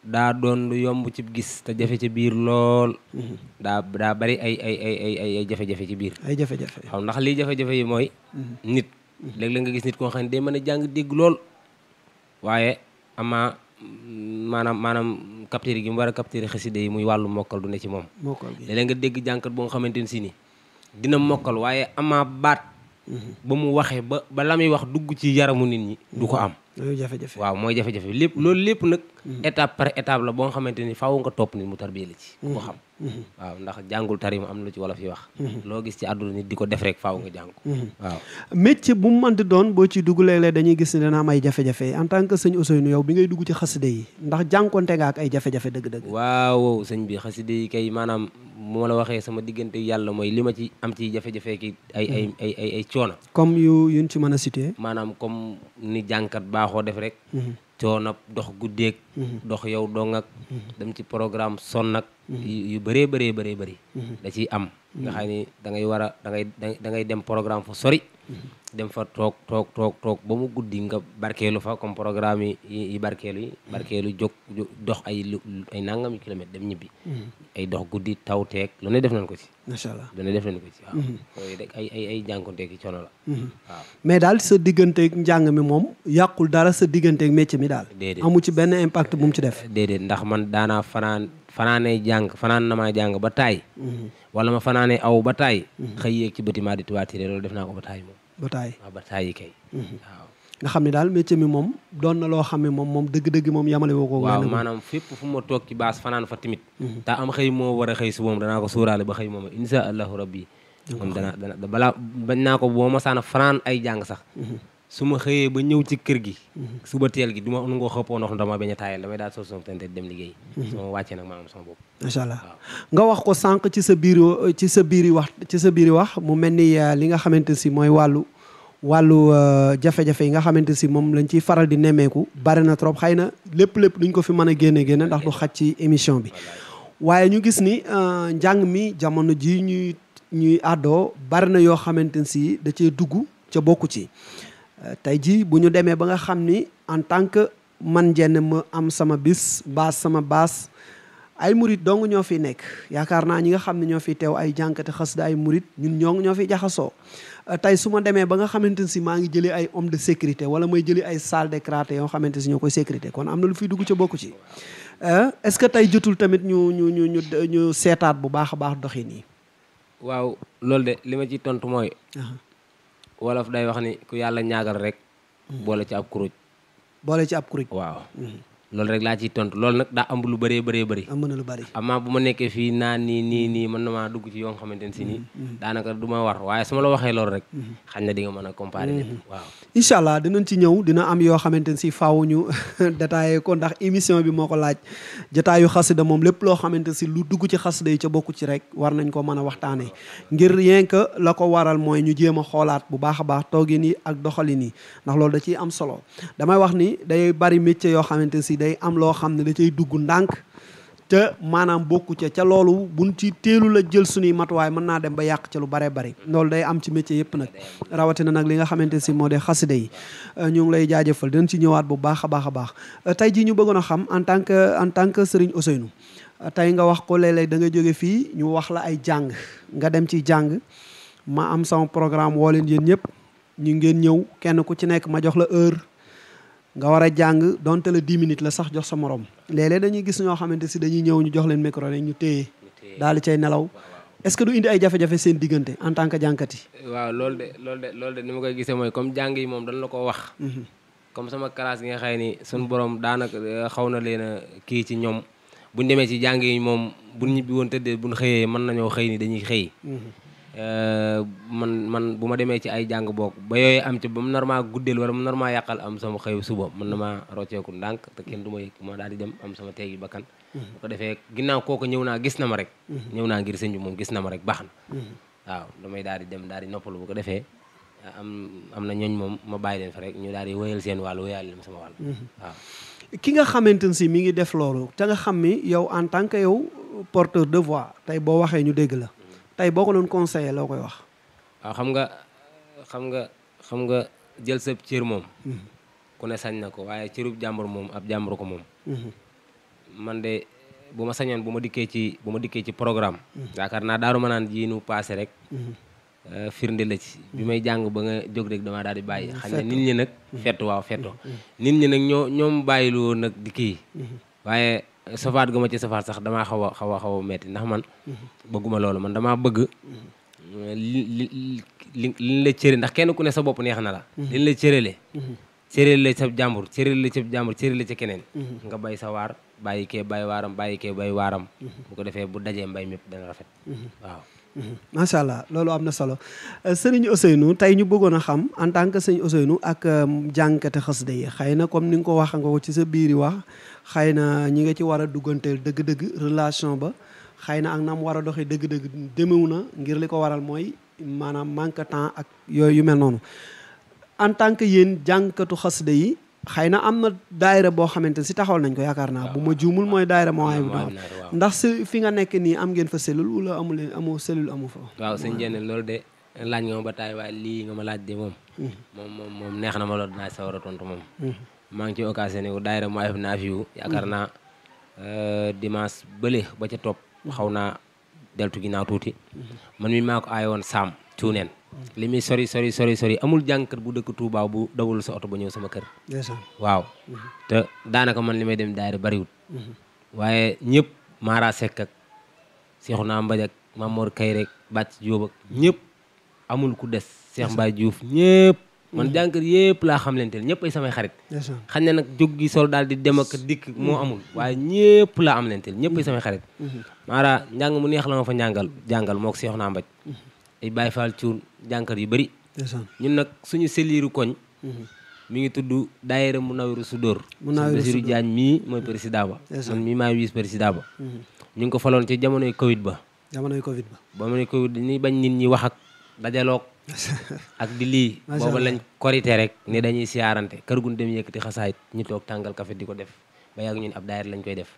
daa doon lu yomb ci gis te jafe ci biir lool. daa bari ay jafe-jafe ci biir. ay jafe-jafe xam ndax lii jafe-jafe yi mooy. nit léeg-léeg nga gis nit koo xam ne day mën a jàng dégg lool. waaye maanaam capture gi mu war a capture xasida yi muy wàllu mokkal du ne ci moom. mokkal gi léeg-léeg nga dégg jànkat boo nga xamante ne si ni dina mokkal waaye ama baat. ba mu waxee ba la muy wax dugg ci yaramu nit ñi du ko am. jafe-jafe waaw mooy jafe-jafe lépp loolu lépp nag. étape par étape la boo nga xamante ni faaw nga topp nit mu tarbiye la ci. ko xam waaw ndax jàngul tari mu am lu ci wolof yi wax. loo gis ci àdduna nit di ko def rek faaw nga jàng ko. waaw métier bu mu mënti doon boo ci dugg léeg-léeg dañuy gis ne dana am ay jafe-jafe en tant que sëñ Ousseynou yow bi ngay dugg ci xaside yi ndax jànkonte nga ak ay jafe-jafe dëgg-dëgg. waaw sëñ bi xaside yi kay maanaam moo la waxee sama diggante yàlla mooy li ma ci am ci jafe-jafe ki ay coono. comme yuñ ci mën a citer. maanaam comme ni jànkat baaxoo def rek. coono dox guddeeg. dox yow dong ak. dem ci programme son nag. yu bëree bëri. da ciy am. nga xam ni da ngay war a da ngay dem programme fa sori. dem fa toog ba mu guddi nga barkeelu fa comme programme yi barkeelu jóg dox ay nangami kilomètre dem ñibbi. ay dox guddi taw teeg lu ne def nañ ko ci. macha allah lu ne def nañ ko ci waaw. yooyu rek ay jànkonteeg ci coono la. waaw mais daal sa digganteeg njàng mi moom yàqul dara sa digganteeg métier mi daal. déedéet amu ci benn impact bu mu ci def. déedéet ndax man daanaa fanaan na maa jàng ba taay. wala ma fanaanee aw ba taay. xëy yeeg ci bâtiment di tuwaatire loolu def naa ko ba taay moom. ba taay yi kay. waaw nga xam ne daal métier mi moom doon na loo xam ne moom dëgg-dëgg moom yamale woo ko. waaw maanaam fépp fu ma toog ci baas fanaan fa timit te am xëy moo war a xëy su moom danaa ko suuraale ba xëy moom insha allahu rabbi moom dana balaa bañ naa ko boo ma saana fanaan ay jàng sax su ma xëyee ba ñëw ci kër gi suba teel gi du ma nangoo xëppoo ndox dama bañ a taayal damay daal sol sama tente dem liggéey sama wàccee nag maa am sama bopp macha allah nga wax ko sànq ci sa biiri wax mu mel ni li nga xamante si mooy wàllu jafe-jafe yi nga xamante si moom lañ ciy faral di nemmeeku bari na trop xëy na lépp duñ ko fi mën a génne ndax du xaj ci émission bi waaye ñu gis ni njàng mi jamono ji ñuy àddoo bari na yoo xamante si da cee dugg ca bokku ci tey ji bu ñu demee ba nga xam ni en tant que man jenn ma am sama bis sama baas ay murit dong ñoo fi nekk yaakaar naa ñi nga xam ne ñoo fi teew ay jànkate xasida ay murit ñoo fi jaxasoo tey su ma demee ba nga xamante si maa ngi jëlee ay homme de sécurité wala may jëlee ay salle de karaté yoo xamante si ñoo koy sécurité kon am na lu fiy dugg ca bokku ci est-ce que tey jotul tamit ñu seetaat bu baax a baax doxin yi. waaw loolu de li ma ci tontu mooy. wolof day wax ni ku yàlla ñaagal rek. boole ci ab kuruj. waaw. loolu rek laa ciy tontu loolu nag daa am lu bëree bëri. am na lu bëri. amaa bu ma nekkee fii naan nii mën na maa dugg ci yoo xamante ne si nii. daanaka du ma war waaye su ma la waxee loolu rek. xañ na di nga mën a comparer lépp waaw. incha allah dinañ ci ñëw dina am yoo xamante ne si faaw ñu détaillé ko ndax émission bi moo ko laaj jotaayu xasida moom lépp loo xamante si lu dugg ci xasida yi ca bokku ci rek war nañ ko mën a waxtaanee ngir rien que la ko waral mooy ñu jéem a xoolaat bu baax a baax toogin yi ak doxalin yi ndax loolu da ciy am solo damay wax ni day bari métier yoo xamante si day am loo xam ne da cay dugg ndànk te maanaam bokku ca loolu buñ ci teelu la jël suñuy matuwaay mën naa dem ba yàq ca lu bare bari loolu day am ci métier yëpp nag rawatina nag li nga xamante si moo de xasida yi ñu ngi lay jaajëfal dinañ ci ñëwaat bu baax a baax tey jii ñu bëggoon a xam en tant que Serigne Ousseynou tey nga wax ko léeg-léeg da nga jóge fii ñu wax la ay jàng nga dem ci jàng ma am sama programme woo leen yéen ñëpp ñu ngeen ñëw kenn ku ci nekk ma jox la heure nga war a jàng donte la 10 minutes la sax jox sa morom léeg-léeg dañuy gis ñoo xamante si dañuy ñëw ñu jox leen micro rek ñu téye daal di cay nelaw est-ce que du indi ay jafe-jafe seen diggante en tant que jànkat yi. waaw loolu de ni ma koy gisee mooy comme jàng yi moom dañ la ko wax. comme sama classe gi nga xëy ni suñu borom daanaka xaw na leen a kii ci ñoom buñ demee ci jàng yi moom buñ ñibbi woon tëddee buñ xëyee mën nañoo xëy ni dañuy xëy. man bu ma demee ci ay jàng book ba yooyu am ci ba mu normal guddeel wala mu normal yàqal am sama xëy suba mën na maa rocceeku ndànk te kenn du ma yëg ma daal di dem am sama teegi bakkan bu ko defee ginnaaw kooku ñëw naa gis na ma rek ñëw naa ngir sëñ bi moom gis na ma rek baax na waaw damay daal di dem daal di noppalu bu ko defee am na ñooñ moom ma bàyyi leen fa rek ñu daal di wéyal seen wàll wéyal leen sama wàll waaw ki nga xamante ne si mi ngi def loolu te nga xam ni yow en tant que yow porteur de voix tey boo waxee ñu dégg la tey boo ko doon conseillé loo koy wax. waaw xam nga jël sa cër moom. ku ne sañ na ko waaye cërub jàmbur moom ab jàmbur ko moom. man de bu ma sañoon bu ma dikkee ci programme. yaakaar naa daaru ma naan ji nu passé rek. firnde la ci bi may jàng ba nga jóg rek damaa daal di bàyyi. xam ne nit ñi nag. fettu nit ñi nag ñoom bàyyilu woon nag di kii. waaye. safaat gu ma ci safaat sax damaa xaw a metti ndax man bëgguma loolu man damaa bëgg li la cëre ndax kenn ku ne sa bopp neex na la liñ la cërale la sa jàmbur cërale la ca keneen nga bay sa waar bàyyi kee bay waaram bu ko defee bu dajee mbay mépp dana rafet waaw macha allah loolu am na solo sëriñ Ousseynou tey ñu bëggoon a xam en tant que sëriñ Ousseynou ak jàngkate xasida yi xëy na comme ni nga ko wax nga ko ci sa biir wax xëy na ñi nga ci war a dugganteel dëgg-dëgg relation ba xëy na ak na mu war a doxee dëgg-dëgg demewu na ngir li ko waral mooy maanaam manque temps ak yooyu yu mel noonu en tant que yéen jàngkatu xasida yi xëy na am na daayira boo xamante ne si taxawal nañ ko yaakaar naa bu ma juumul mooy daayira mooy bu doon ndax si fi nga nekk nii am ngeen fa cellule wala amoo cellule amu fa. waaw sëñ Diène loolu de laaj nga ma ba taay waaye lii nga ma laaj de moom. moom neex na ma loolu dinaa sa war a tontu moom. maa ngi ci occasionné wu daayira mooy naa fi wu yaakaar naa dimanche bële ba ca topp xaw naa deltu ginnaaw tuuti. man mi maa ko aaye woon Saam Cuuneen. li muy sori amul jàngkat bu dëkk Touba bu dawul sa oto ba ñëw sama kër. waaw te daanaka man li may dem daayira bariwut waaye ñëpp Mara Seck ak Cheikhouna Mbaj ak Mamor Kay rek Bàcc Jóob ak ñëpp amul ku des Cheikh Mbaye Diouf ñëpp man jàngkat yëpp laa xam leen teel ñëpp ay samay xarit xañ na nag jóg gi sol daal di dem ak dikk moo amul waaye ñëpp laa am leen teel ñëpp ay samay xarit Mara njàng mu neex la ma fa jàngal moo ko Cheikhouna Mbaj ay Baye Fall Cuun jànkar yu bëri ñun nag suñu seliiru koñ mi ngi tudd daayira Munawiru Sudóor Basiru Jaañ mii mooy président ba man mii maay vice président ba ñu ngi ko faloon ci jamonoy Covid ba ni bañ nit ñi wax ak dajaloog ak di lii booba lañ korité rek ni dañuy siyaarante kër gun dem yëkkati xasaayit ñu toog tàngal café di ko def ba yàgg ñun ab daayira lañ koy def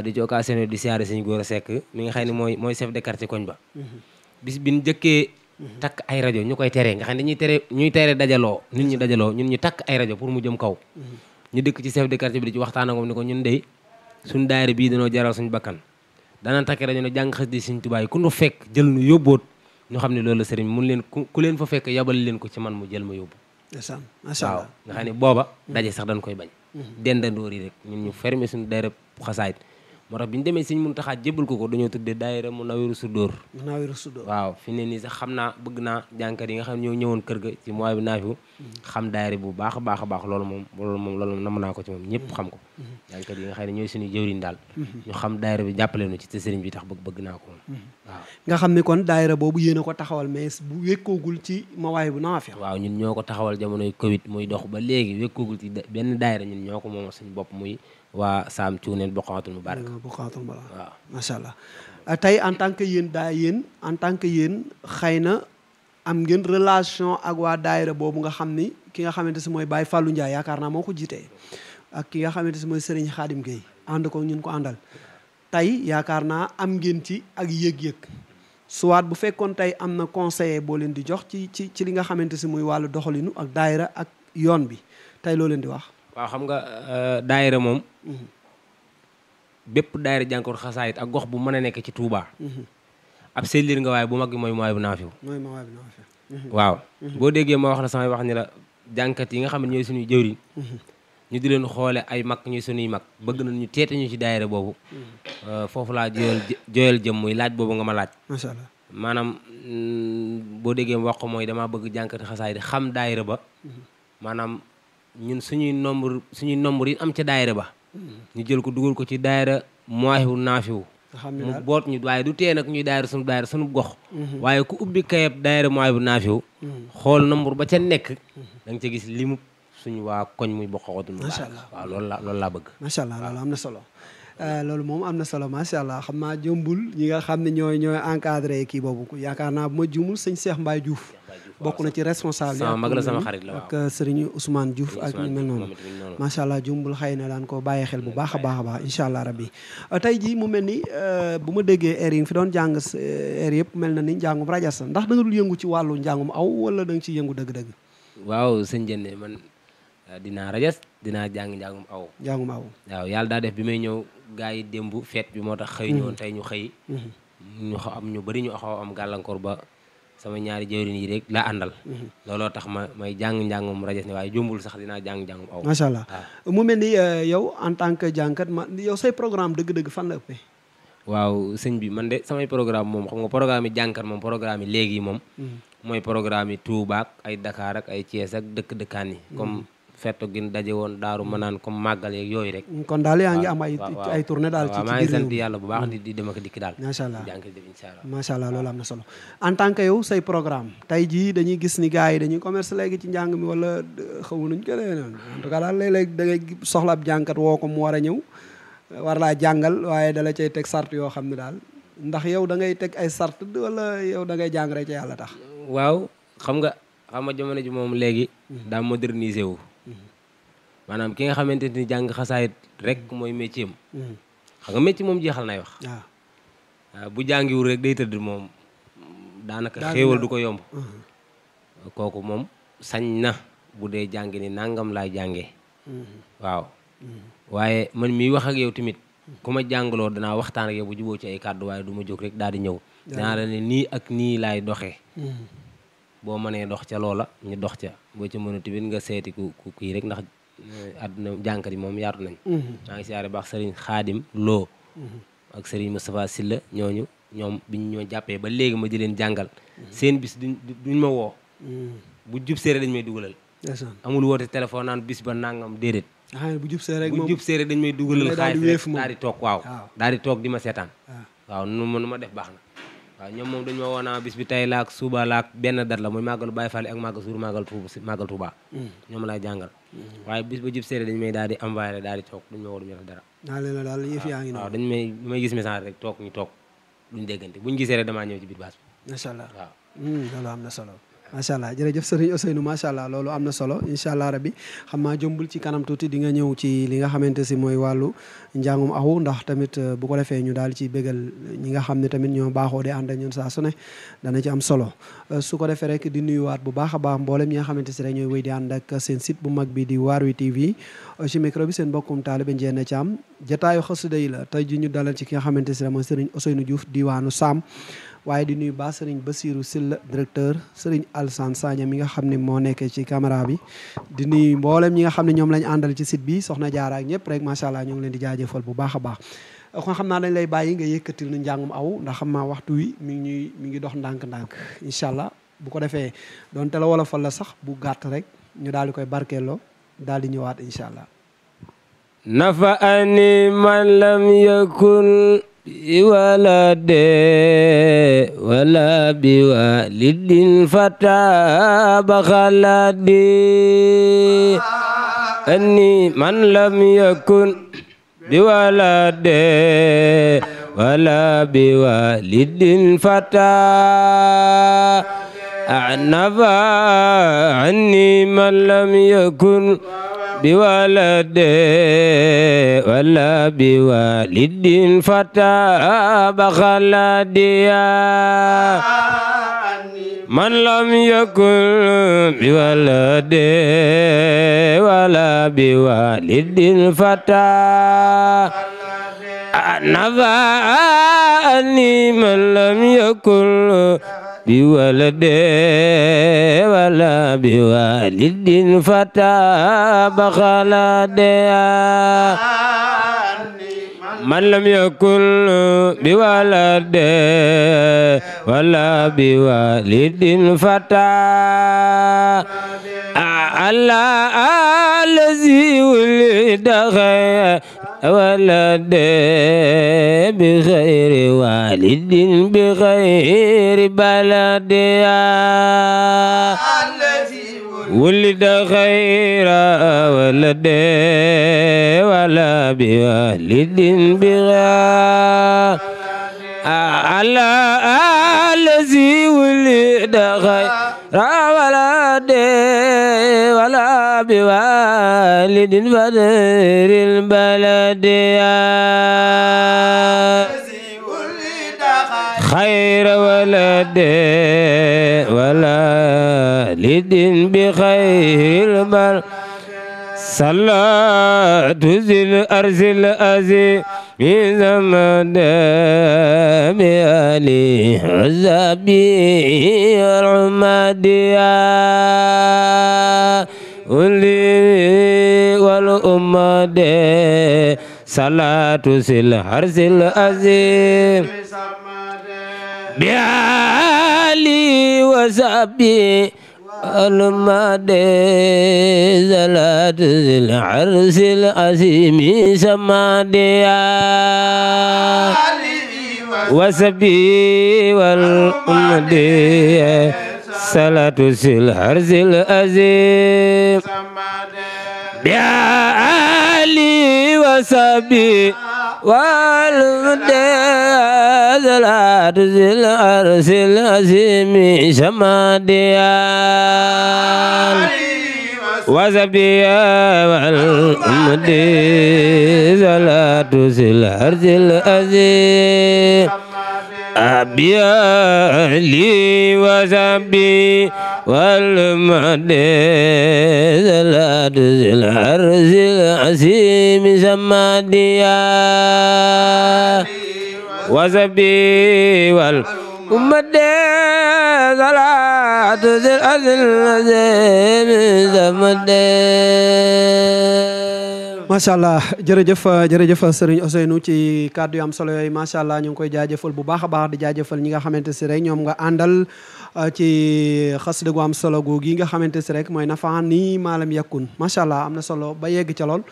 di ci occasion di siyaare Sëñ Góora Seck mi nga xam ne mooy chef de quartier koñ ba bis bi ñu jëkkee takk ay rajo ñu koy teree nga xam ne ñuy tere dajaloo nit ñi dajaloo ñun ñu takk ay rajo pour mu jëm kaw ñu dëkk ci chef de quartier bi di ci waxtaan ak moom ni ko ñun dey suñ daayira bii dañoo jaral suñ bakkan dana takk rajo ne jàng xas di Sëñ Tuubaa ku nu fekk jël nu yóbboot ñu xam ne loolu la sëriñ mun leen ku leen fa fekk yabal leen ko ci man mu jël ma yóbbu waaw nga xam ne booba daje sax dañ koy bañ dendandoor yi rek ñun ñu fermé suñu daayira xasaayit moo tax bi ñu demee Sëñ Muntaxa jébbal ko dañoo tuddee daayira Munawwirus Sudóor waaw fi ne nii sax xam naa bëgg naa jànkat yi nga xam ne ñoo ñëwoon kër ga ci mois bi naafiwu xam daayira bu baax a baax a baax loolu moom nam naa ko ci moom ñëpp xam ko jànkat yi nga xam ne ñooy suñu jëwriñ daal ñu xam daayira bi jàppale nu ci te sëriñ bi tax bëgg naa ko moom waaw nga xam ne kon daayira boobu yéen a ko taxawal mais bu wékkoogul ci mawaay bu naafi waaw ñun ñoo ko taxawal jamonoy Covid muy dox ba léegi wékkoogul ci benn daayira ñun ñoo ko moomal suñu bopp muy waa Saam Cuuneen Boqaatul Mubarak waaw macha allah tey en tant que yéen xëy na am ngeen relation ak waa daayira boobu nga xam ni ki nga xamante si mooy Baye Fallou Ndiaye yaakaar naa moo ko jiitee ak ki nga xamante si mooy Serigne Khadim Gueye ànd ko ñun ko àndal tey yaakaar naa am ngeen ci ak yëg-yëg soit bu fekkoon tey am na conseiller boo leen di jox ci li nga xamante si muy wàllu doxalinu ak daayira ak yoon bi tey loo leen di wax waaw xam nga daayira moom bépp daayira jànkoor xasaayit ak gox bu mën a nekk ci Touba ab sellir nga waaye bu mag bi mooy Mawahibou Nafih waaw boo déggee ma wax la samay wax ni la jànkat yi nga xam ne ñooy suñuy jëwriñ ñu di leen xoole ay mag ñuy suñuy mag bëgg na ñu teete ñu ci daayira boobu foofu laa jooyal jëm muy laaj boobu nga ma laaj macha allah maanaam boo déggee ma wax ko mooy damaa bëgg jànkati xasaayit xam daayira ba maanaam ñun suñuy nombre yi am ca daayira ba ñu jël ko dugal ko ci daayira Mawahibou Nafih mu boot ñu waaye du tee nag ñuy daayira suñu gox waaye ku ubbi kayab daayira Mawahibou Nafih xool nombre ba ca nekk da nga ca gis limu suñu waa koñ muy Boqaatul Mubarak waaw loolu laa bëgg macha allah loolu am na solo loolu moom am na solo macha allah xam naa jombul ñi nga xam ne ñooy encadré kii boobu yaakaar naa bu ma juumul sëñ Cheikh Mbaye Diouf bokk na ci responsable sama mag la sama xarit la ak Serigne Ousmane Diouf ak ñu mel noonu macha allah jumbul xëy na daan ko bàyyi xel bu baax a baax incha allah rabbi tey jii mu mel ni bu ma déggee air yi nga fi doon jàng air yëpp mel na ni njàngum rajas ndax da nga dul yëngu ci wàllu njàngum aw wala da nga ciy yëngu dëgg-dëgg waaw sëñ Jenne man dinaa rajas dinaa jàng njàngum aw waaw yàlla daa def bi may ñëw gaa yi démb feet bi moo tax xëy ñoon tey ñu xëy ñu bëri ñu xaw am gàllankoor ba sama ñaari jëwriñ yi rek laa àndal looloo tax may jàng-njàngum rajas ne waaye jombul sax dinaa jàng-njàngum aw macha allah mu mel ni yow en tant que jàngkat yow say programme dëgg-dëgg fan la ëppee waaw sëñ bi man de samay programme moom xam nga programme yi jàngkat moom programme yi léegi moom mooy programme yi Touba ak ay Dakar ak ay Thiès ak dëkk-dëkkaan yi comme fetto gin daje woon daaru ma naan comme màggal yeeg yooyu rek kon daal yaa ngi am ay tournée daal ci maa ngi sant yàlla bu baax di dem ak dikki daal macha allah jànk def incha allah macha allah loolu am na solo en tant que yow say programme tey jii dañuy gis ni gars yi dañuy commerce léegi ci njàng mi wala xamu nuñ ko lee noonu en tout cas daal léeg-léeg da ngay soxla ab jàngkat woo ko mu war a ñëw war laa jàngal waaye dala cay teg sart yoo xam ne daal ndax yow da ngay teg ay sart wala yow da ngay jàng rek ci yàlla tax waaw xam nga jamono ji moom léegi daa modernisé wu maanaam ki nga xamante ni jàng xasaayit rek mooy métier am xam nga métier moom jeexal nay wax waaw bu jàngiwul rek day tëdd moom daanaka xéewal du ko yomb kooku moom sañ na bu dee jàngi ni nangam laay jàngee waaw waaye man miy wax ak yow tamit ku ma jàngaloo danaa waxtaan ak yow bu juboo ci ay kàddu waaye du ma jóg rek daal di ñëw danaa la ne nii ak nii laay doxee boo mënee dox ca loola ñu dox ca boo ca mën a tamit nga seeti ku kii rek ndax àdduna jànkat yi moom yaatu nañ maa ngi siyaare baax sëriñ Xaadim Lo ak sëriñ Moustapha Silla ñoom biñ ñoo jàppee ba léegi ma di leen jàngal seen bis duñ ma woo bu jub séeré dañ may dugalal amul woote téléphone naan bis ba nangam déedéet bu jub séeré dañ may dugalal xaalis rek daal di toog daal di toog di ma seetaan waaw nu ma def baax na waaw ñoom moom dañu ma woonaa bis bi tey laak suba laak benn dat la muy màggalu Baay Faal ak màggal Tuuba ñoom lay jàngal waaye bis ba jub séeré dañu may daal di envoyé daal di toog duñu ma woo duñu def dara daal yëf yaa ngi noonu waaw dañu may gis message rek toog ñu toog duñu déggante buñu gisee rek damaa ñëw ci biir baas bi macha allah waaw loolu am na solo macha allah jërëjëf sëriñ Ousseynou macha allah loolu am na solo incha allah rabbi xam naa jombul ci kanam tuuti di nga ñëw ci li nga xamante si mooy wàllu njàngum awu ndax tamit bu ko defee ñu daal ci bégal ñi nga xam ne tamit ñoo baaxoo di ànd ak ñun saa su ne dana ci am solo su ko defee rek di nuyuwaat bu baax a baax mboolem ñi nga xamante si rek ñooy wéy di ànd ak seen site bu mag bi di Waarwi TV ci micro bi seen mbokkum taalibe Ndiéné Thiam jataayu xasida yi la tey ji ñu dalal ci ki nga xamante si rek mooy sëriñ Ousseynou Diouf diwaanu Sam waaye di nuyu baax sëriñ Bassirou Sylla directeur sëriñ Alsane Sagna mi nga xam ne moo nekk ci caméra bi di nuyu mboolem ñi nga xam ne ñoom lañ àndal ci site bi soxna Jaara ak ñëpp rek macha allah ñu ngi leen di jaajëfal bu baax a baax kon xam naa dañ lay bàyyi nga yëkkatil nu njàngum aw ndax xam naa waxtu wi mi ngi dox ndànk-ndànk incha allah bu ko defee doonte la wolofal la sax bu gàtt rek ñu daal di koy barkeeloo daal di ñëwaat incha allah nafa ani man lam yakun ولد ولا بوالد فتاب خلدي أني من لم يكن بولد ولا بوالد فتاب أعنفا عني من لم يكن بولد ولا بوالد فتاب خلديا من لم يكن بولد ولا بوالد فتاب نفعني من لم يكن بولد ولا بوالد فتاب خلديا من لم يكن بولد ولا بوالد فتاب على الذي ولد غير ولد بغير والد بغير بلد ولد غير ولد ولا بوالد بغير على الذي ولد غير ولد ولا بوالد بدر البلد خير ولد ولد بخير البلد صلاة ذي الأرض الأزي من زمن بآله عزابي العمادية والأمد صلاة ذي الأرض الأزي بآله وصحبه المد زلات العرس العظيم سماديا وسبي والأمد صلاة العرس العظيم بعلي وسبي والأمد زلات العرس العظيم سماديا وزبيا والأمد زلات العرس العظيم أبيا لي وزبي والأمد زلات العرس العظيم سماديا وزبي والأمد زلات العرس العظيم سماديا macha allah jërëjëf sëriñ Ousseynou ci kàddu yu am solo yooyu macha allah ñu ngi koy jaajëfal bu baax a baax di jaajëfal ñi nga xamante si rek ñoom nga àndal ci xasida gu am solo googu yi nga xamante si rek mooy nafaan nii maalam yakkun macha allah am na solo ba yegg ca lool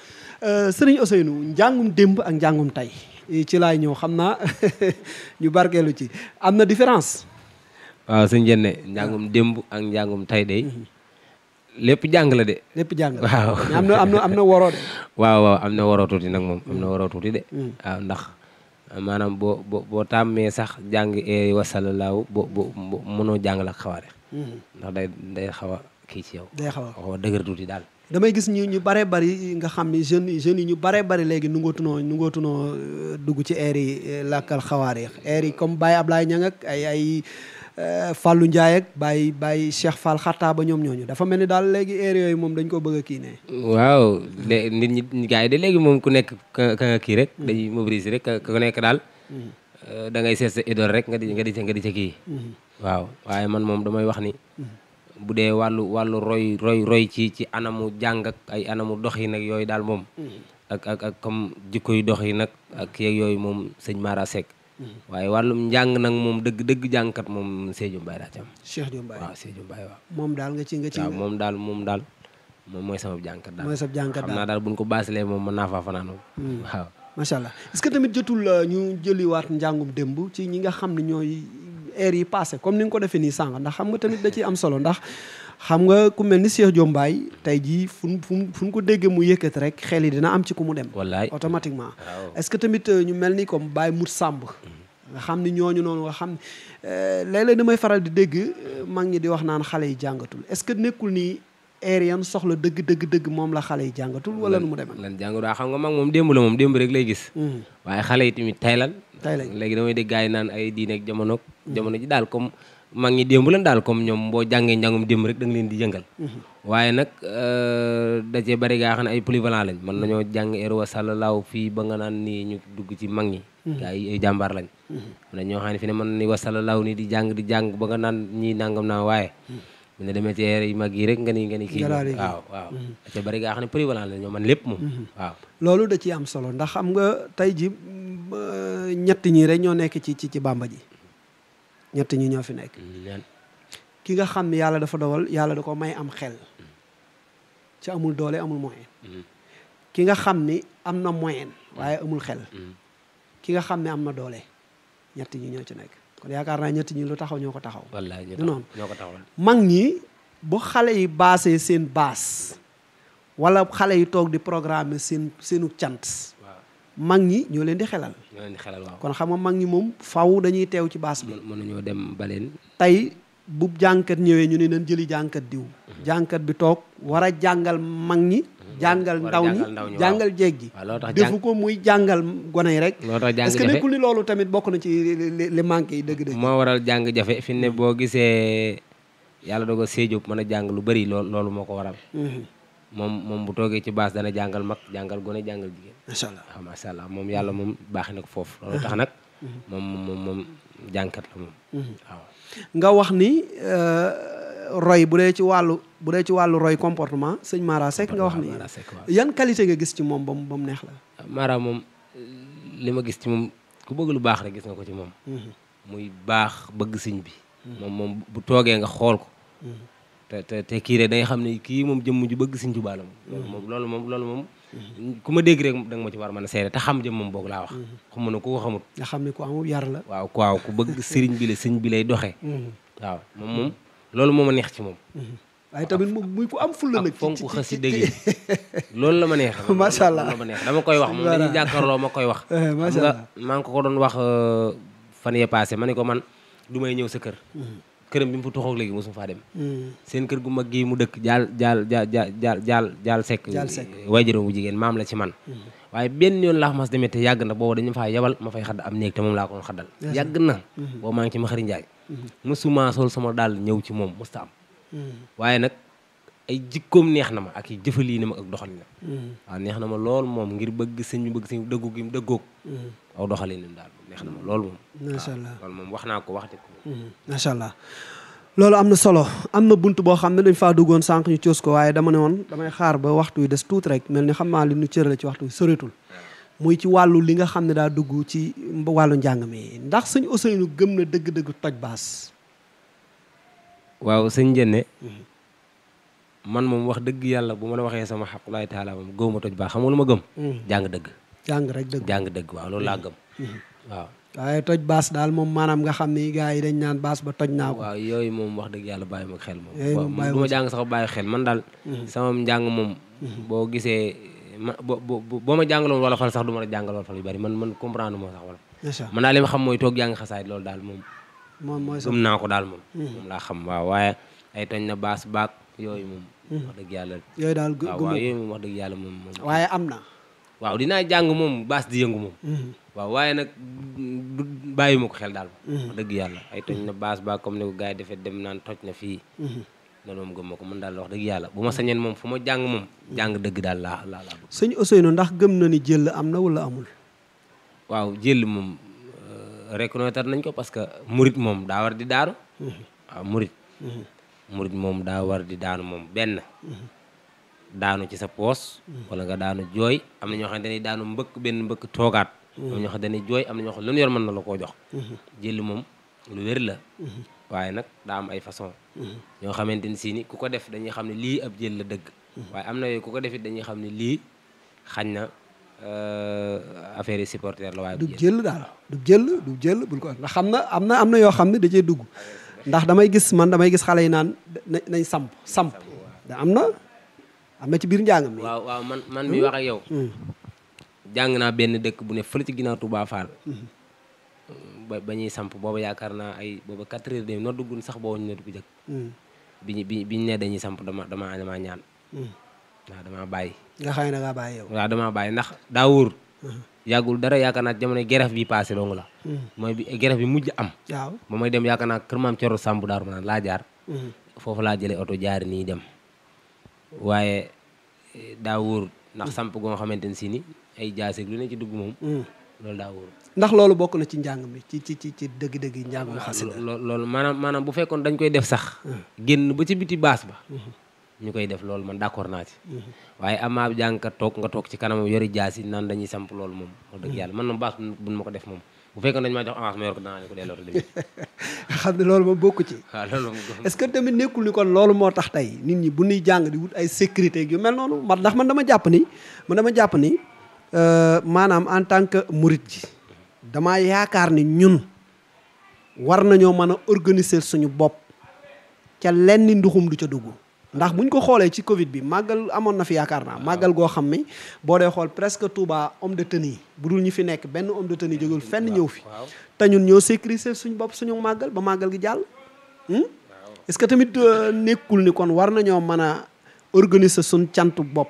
sëriñ Ousseynou njàngum démb ak njàngum tey ci laay ñëw xam naa ñu barkeelu ci am na différence. waaw sëñ Ndiéné njàngum démb ak njàngum tey de lépp jàng la de. lépp jàng waaw am na waroo de. waaw am na waroo tuuti nag moom am na waroo tuuti de. waaw ndax maanaam boo tàmmee sax jàng eeri wasalallaahu bo mënoo jàngal ak xawaare ndax day xaw a kii ci yow. day xaw a dëgër tuuti daal. damay gis ñu bare bari nga xam ni jeunes yi ñu bare bari léegi nu ngootunoo dugg ci air yi làkkal xawaar yi air yi comme Baye Ablaye Niang ak ay Fallou Ndiaye ak Baye Cheikh Fall xattaa ba ñoom ñooñu dafa mel ni daal léegi air yooyu moom dañ ko bëgg a kii ne. waaw nit ñi gars yi de léegi moom ku nekk ka nga kii rek dañuy mobiliser rek ku nekk daal da ngay seet sa idole rek nga di ca kii waaw waaye man moom damay wax ni bu dee wàllu roy ci anamu jàng ak ay anamu dox yi nag yooyu daal moom ak comme jikko yu dox yi nag ak yeeg yooyu moom sëñ Mara Seck waaye wàllum njàng nag moom dëgg jàngkat moom Sédhiou Mbaye daa ci am. Cheikh Diou Mbaye waaw Sédhiou Mbaye waaw. moom daal nga ci waaw moom daal moom mooy sama jàngkat daal. mooy sa jàngkat daal xam naa daal buñ ko baasilee moom mën naa faa fanaanoo. waaw macha allah est-ce que tamit jotul ñu jëliwaat njàngum démb ci ñi nga xam ne ñooy heure yi passé comme ni nga ko defee nii sànq ndax xam nga tamit da ciy am solo ndax xam nga ku mel ni Cheikh Diou Mbaye tey jii fu ñu ko déggee mu yëkkati rek xel yi dina am ci ku mu dem. wallaay automatiquement. est-ce que tamit ñu mel ni comme Baye Mout Samb. nga xam ni ñooñu noonu nga xam ne léeg-léeg damay faral di dégg mag ñi di wax naan xale yi jàngatul est-ce que nekkul ni heure yan soxla dëgg moom la xale yi jàngatul wala nu mu demee. lan jàngatul xam nga mag moom démb rek lay gis. waaye xale yi tamit tey lañ léegi damay dégg gars yi naan ay diine ak jamono ji daal comme mag ñi démb lan daal comme ñoom boo jàngee njàngum démb rek da nga leen di yëngal. waaye nag da cee bari gaa xam ne ay polyvalent lañ mën nañoo jàng heure wa sallallahu fii ba nga naan nii ñu dugg ci mag ñi. gaa yi ay jàmbaar lañ. am na ñoo xam ne fi ne mën ni wa sallallahu nii di jàng ba nga naan ñii nangam naa waaye. bu ne demee ci heure yi mag yi rek nga ni kii. waaw da cee bari gaa xam ne polyvalent lañ ñoo man lépp moom waaw. loolu da ciy am solo ndax xam nga tey ji ñett ñi rek ñoo nekk ci bàmba ji ñett ñi ñoo fi nekk. ki nga xam ne yàlla dafa dogal yàlla da ko may am xel ci amul doole amul moyen. ki nga xam ni am na moyen waaye amul xel. ki nga xam ne am na doole ñett ñi ñoo ci nekk kon yaakaar naa ñett ñi lu taxaw ñoo ko taxaw. wallaay du noonu ñoo ko taxaw. mag ñi bu xale yi baasee seen baas wala xale yi toog di programme seenu cant. mag ñi ñoo leen di xelal. waaw. kon xam nga mag ñi moom faw dañuy teew ci baas bi. mënuñoo dem baleen. tey bu jànkat ñëwee ñu ne nañ jëli jànkat diw. jànkat bi toog war a jàngal mag ñi. jàngal ndaw ñi jàngal jéeg ji. defu ko muy jàngal gone yi rek. est-ce que nekkul ni loolu tamit bokk na ci li manqué yi dëgg-dëgg. moo waral jàng jafe fi ne boo gisee yàlla dogal Sédhiou mën a jàng lu bari loolu moo ko waral. moom bu toogee ci baas dana jàngal mag jàngal gone jàngal jigéen. macha allah waaw macha allah moom yàlla moom baaxee na ko foofu. loolu tax nag moom jànkat la moom. waaw nga wax ni roy bu dee ci wàllu roy comportement sëñ Mara Seck nga wax ni yan qualité nga gis ci moom ba mu neex la. Mara moom li ma gis ci moom ku bëgg lu baax rek gis nga ko ci moom. muy baax bëgg sëñ bi. moom bu toogee nga xool ko. te kii rek da nga xam ne kii moom jëmm ju bëgg Sëñ Tuubaa la moom loolu moom ku ma dégg rek da nga ma ci war a mën a seere te xam jëm moom boog laa wax xam na ku ko xamut nga xam ne ku amul yar la waaw ku bëgg sëriñ bi la sëñ bi lay doxee waaw moom loolu moo ma neex ci moom waaye tamit moom muy ku am fulla nag fonk xasida gi loolu la ma neex macha allah la ma neex dama koy wax moom dañuy jàkkaarloo ma koy wax macha allah maa ngi ko doon wax fan yee passé ma ne ko man du may ñëw sa kër këram bi mu fa toxoog léegi mosuma faa dem seen kër gu mag gi mu dëkk jaal sekk waajuram bu jigéen maam la ci man waaye benn yoon laa mas demee te yàgg na boobu dañu faa yebal ma fay xadd am néeg te moom laa ko doon xaddal yàgg na boobu maa ngi ci Maxari Njaay mosuma sol sama daal ñëw ci moom mosta am waaye nag ay jikkoom neex na ma ak i jëfalii na ma ak doxalinam waaw neex na ma lool moom ngir bëgg sëñ dëggu gi mu dëggoog aw doxalinam daal neex na ma lool moom macha allah loolu moom wax naa ko waxte ko macha allah loolu am na solo am na bunt boo xam ne dañ faa duggoon sànq ñu coos ko waaye dama ne woon damay xaar ba waxtu wi des tuuti rek mel ni xam naa li ñu cërale ci waxtu wi soreetul muy ci wàllu li nga xam ne daa dugg ci wàllu njàng mi ndax sëñ Ousseynou gëm na dëgg-dëgg toj baas waaw sëñ Njenne man moom wax dëgg yàlla bu ma la waxee sama xaqulaay taala moom gëwuma toj baas xam nga lu ma gëm jàng dëgg jàng dëgg waaw loolu laa gëm waaw waaye toj baas daal moom maanaam nga xam ni gars yi dañ naan baas ba toj naa ko waaw yooyu moom wax dëgg yàlla bàyyi ma xel moom du ma jàng sax bàyyi xel man daal sama njàng moom boo gisee boo ma jàngaloon wala fal sax du ma la jàngal wala fal yu bari man comprendre moo sax wala man daal li ma xam mooy toog jàng xasaayit loolu daal moom mooy gëm naa ko daal moom moom laa xam waaw waaye ay toñ na baas baak yooyu moom wax dëgg yàlla yooyu daal waaw yooyu moom wax dëgg yàlla moom waaye am na waaw dinaa jàng moom baas di yëngu moom waaw waaye nag bàyyi ma ko xel daal wax dëgg yàlla ay toj na baas ba comme ni ko gars yi defee dem naan toj na fii loolu moom gëm ma ko man daal wax dëgg yàlla bu ma sañeen moom fu ma jàng moom jàng dëgg daal laa bëgg. sëñ Ousseynou ndax gëm na ni jël am na wala amul waaw jël moom reconnaître nañ ko parce que murit moom daa war di daanu waaw murit moom daa war di daanu moom benn daanu ci sa poos wala nga daanu jooy am na ñoo xam ne daanu mbëkk toogaat am na ñoo xam ne jooy am na ñoo xam ne lu ñu yor mën na la koo jox jël moom lu wér la waaye nag daa am ay façon ñoo xamante ni si ni ku ko def dañuy xam ne lii ab jël la dëgg waaye am na yooyu ku ko defit dañuy xam ne lii xañ na affaire yi supporter la waaye du jël daal du jël bul ko ndax xam na am na yoo xam ne da cee dugg ndax damay gis xale yi naan nañ samp da am na ci biir njàng mi waaw man mi wax ak yow jàng naa benn dëkk bu ne fële ci ginnaaw Touba Fall ba ñuy samp booba yaakaar naa ay booba 4 heures de noo duggun sax boo ñu ne dugg jëkk biñu ne dañuy samp dama ñaan waaw dama bàyyi nga xam ne da ngaa bàyyi yow waaw dama bàyyi ndax daa wóor yàggul dara yaakaar naa jamono geref bi passé dong la mooy bi geref bi mujj am waaw ba may dem yaakaar naa kër maam Coro Samb Daaru Manaan laa jaar foofu laa jëlee oto jaar nii dem waaye daa wóor ndax samp goo xamante ne si ni ay jaaseeg lu ne ci dugg moom loolu daa wóor ndax loolu bokk na ci njàng mi ci dëgg-dëgg njàngum xasida loolu maanaam bu fekkoon dañ koy def sax génn ba ci biti baas ba ñu koy def loolu man d'accord naa ci waaye amaa jàngkat nga toog ci kanam yori jaas yi naan dañuy samp loolu moom wax dëgg yàlla man moom baas buñ ma ko def moom bu fekkoon dañ maa jox avance ma yor ko danaa ne ko delloo dem xam ne loolu moom bokku ci waaw loolu moom est-ce que tamit nekkul ni kon loolu moo tax tey nit ñi bu ñuy jàng di wut ay sécurité yu mel noonu ndax man dama jàpp ni maanaam en tant que murit ji damaa yaakaar ni ñun war nañoo mën a organiser suñu bopp ca lenn nduxum du ca dugg ndax buñ ko xoolee ci Covid bi màggal amoon na fi yaakaar naa màggal goo xam ni boo dee xool presque Touba homme de tenue bu dul ñu fi nekk benn homme de tenue jógul fenn ñëw fi te ñun ñoo sécuriser suñu bopp suñu màggal ba màggal gi jàll est-ce que tamit nekkul ni kon war nañoo mën a organiser suñ cantu bopp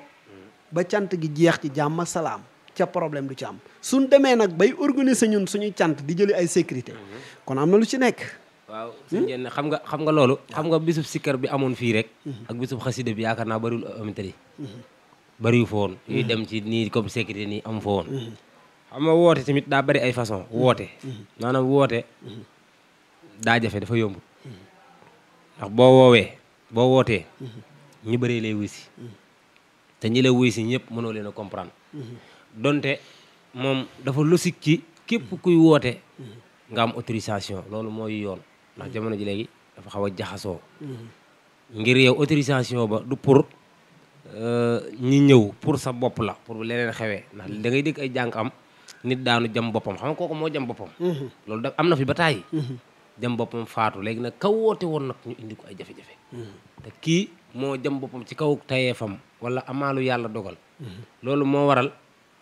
ba cant gi jeex ci jàmm ak salaam ca problème du ci am suñ demee nag bay organiser ñun suñuy cant di jëli ay sécurité kon am na lu ci nekk waaw suñu jenn xam nga loolu xam nga bisub sikkar bi amoon fii rek ak bisub xasida bi yaakaar naa bariwul amintari bariwu fa woon yuy dem ci nii comme sécurité nii am fa woon xam nga woote tamit daa bari ay façon woote maanaam woote daa jafe dafa yomb ndax boo wootee ñu bëree lay wuy si te ñi la wuy si ñëpp mënoo leen a comprendre donte moom dafa logique ci képp kuy woote nga am autorisation loolu mooy yoon ndax jamono ji léegi dafa xaw a jaxasoo ngir yow autorisation ba du pour ñi ñëw pour sa bopp la pour leneen xewee ndax da ngay dégg ay jàng am nit daanu jam boppam xam nga kooku moo jam boppam loolu da am na fi ba tàyyi jam boppam faatu léegi nag kaw woote woon nag ñu indi ko ay jafe-jafe te kii moo jam boppam ci kaw tayeefam wala amaalu yàlla dogal loolu moo waral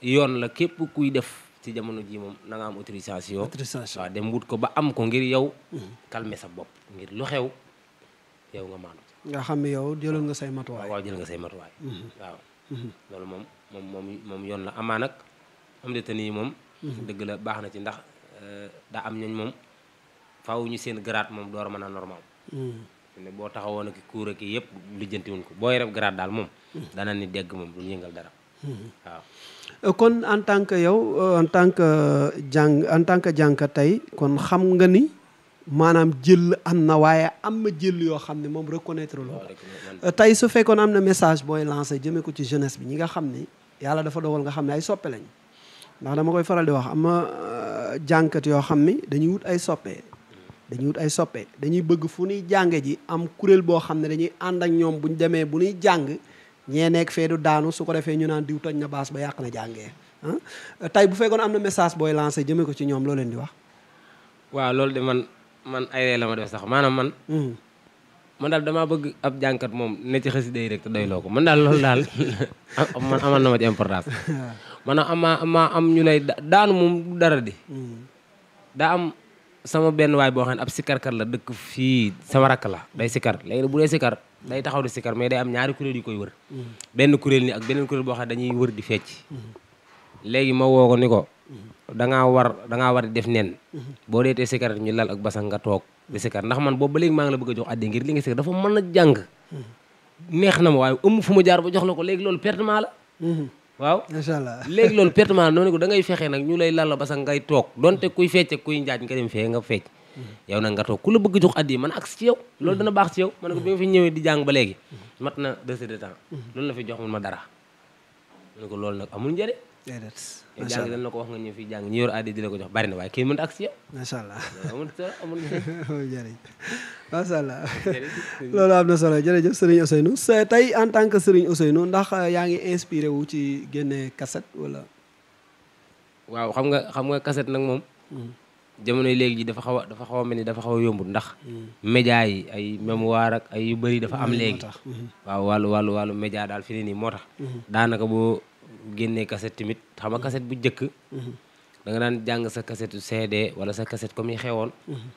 yoon la képp kuy def ci jamono ji moom na nga am autorisation waaw dem wut ko ba am ko ngir yow calmer sa bopp ngir lu xew yow nga maanu nga xam ne yow jëloon nga say matuwaay waaw jël nga say matuwaay waaw loolu moom yoon la amaa nag am de tani moom dëgg la baax na ci ndax daa am ñooñ moom faaw ñu seen grade moom door a mën a normal ne boo taxawoon ak kuur ak yëpp lijjantiwuñ ko booy ref grade daal moom dana ni dégg moom du yëngal dara waaw kon en tant que yow en tant que jàngkat tey kon xam nga ni maanaam jël am na waaye am na jël yoo xam ne moom reconnaître loo tey su fekkoon am na message booy lancé jëmee ko ci jeunesse bi ñi nga xam ni yàlla dafa dogal nga xam ne ay soppe lañ ndax dama koy faral di wax am na jàngkat yoo xam ni dañuy wut ay soppe dañuy bëgg fu ñuy jànge ji am kuréel boo xam ne dañuy ànd ak ñoom buñ demee bu ñuy jàng ñee nekk fee du daanu su ko defee ñu naan diw toj na baas ba yàq na jàngee tey bu fekkoon am na message booy lancé jëmee ko ci ñoom loo leen di wax. waaw loolu de man ay ree la ma def sax maanaam man daal damaa bëgg ab jàngkat moom ne ci xasida yi rek te doyloo ko man daal loolu daal man amal na ma ci importance maanaam am ñu lay daanu moom dara di daa am sama benn waay boo xam ne ab sikarkat la dëkk fii sama rakk la day sikar léegi bu dee sikar day taxaw di sikar mais day am ñaari kuréel yu koy wër benn kuréel ni ak beneen kuréel boo xam ne dañuy wër di fecc léegi ma woo ko ni ko dangaa war di def nen boo deetee sikar ñu lal ak basan nga toog di sikar ndax man boobu ba léegi maa ngi la bëgg a jox addi ngir li nga sikar dafa mën a jàng neex na ma waaye fu ma jaar ba jox la ko léegi loolu pertement la waaw macha allah léegi loolu pertement la noonu ko da ngay fexe nag ñu lay lal ba sax ngay toog donte kuy fecc kuy njaaj nga dem fee nga fecc yow nag nga toog ku la bëgg jox addi man ak ci yow loolu dana baax ci yow man ko bi nga fi ñëwee di jàng ba léegi mat na 2 heures de temps loolu la fi jox mun ma dara mu ne ko loolu nag amul njëriñ yow jàng dañ la ko wax nga ñëw fii jàng ñi yor addi di la ko jox bari na waaye kii mënut ak ci yow macha allah amul njëriñ macha allah loolu am na solo jërëjëf Serigne Ousseynou tey en tant que Serigne Ousseynou ndax yaa ngi inspiré wu ci génne cassette wala. waaw xam nga cassette nag moom. jamono yi léegi ji dafa xaw a mel ni dafa xaw a yombut ndax. média yi ay mémoire ak ay yu bëri dafa am léegi. waaw wàllu média daal fi ne nii moo tax. daanaka boo génnee cassette tamit xam nga cassette bu njëkk. da nga daan jàng sa cassette CD wala sa cassette comme yi xewoon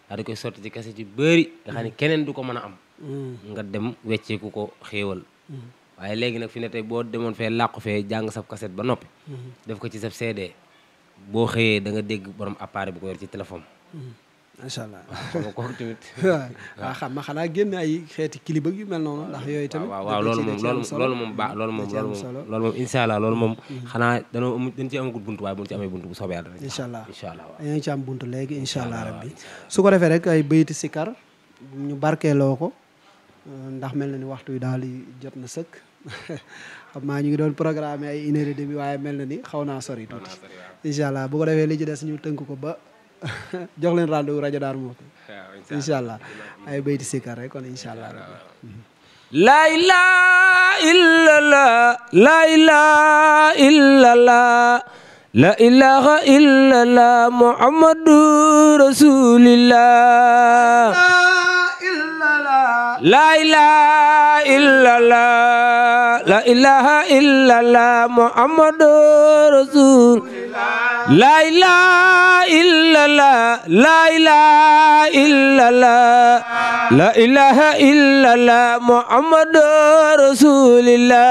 daa di koy sotti ci cassette yu bëri nga xam ne keneen du ko mën a am nga dem wecceeku ko xéewal waaye léegi nag fi ne tey boo demoon fee làqu fee jàng sa cassette ba noppi def ko ci sa CD boo xëyee da nga dégg borom appareil bu ko yor ci téléphone macha allah waaw kooku tamit waaw xam ma xanaa génn ay xeeti clip yu mel noonu ndax yooyu tamit waaw loolu moom incha allah loolu moom xanaa dañ ci amagul buntu waaye bu ñu ci amee buntu bu soobee yàlla incha allah dañu ci am buntu léegi incha allah rabbi su ko defee rek ay bayti sikar ñu barkeeloo ko ndax mel na ni waxtu wi daal di jot na sëkk xam naa ñu ngi doon programme ay 1h30 waaye mel na ni xaw naa sori tuuti incha allah bu ko defee li ci des ñu tënk ko ba jox leen rendez-vous rajo Darou Mouhty incha allah ay bayti sikar rek kon incha allah la ilaha illallah la ilaha illallah la ilaha illallah muhammadu rasulillah la ilaha illallah la ilaha illallah muhammadu rasulillah la ilaha illallah la ilaha illallah la ilaha illallah muhammadur rasulillah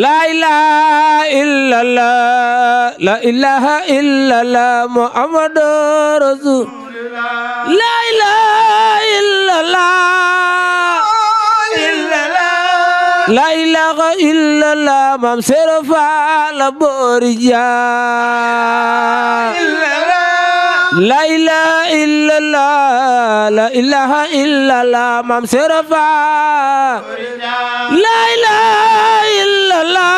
la ilaha illallah la ilaha illallah muhammadur rasulillah la ilaha illallah la ilaha illallah mam serfa la borija la ilaha illallah la ilaha illallah mam serfa la ilaha illallah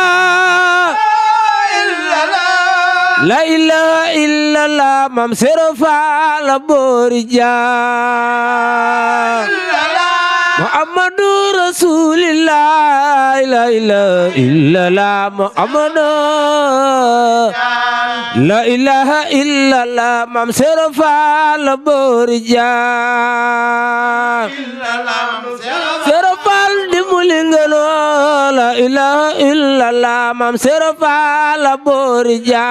la ilaha illallah mam serfa la borija Muhammadu Rasulillah la ilaha illallah Muhammadu la ilaha illallah mam serfa la borija serfal di mulingalo la ilaha illallah mam serfa la borija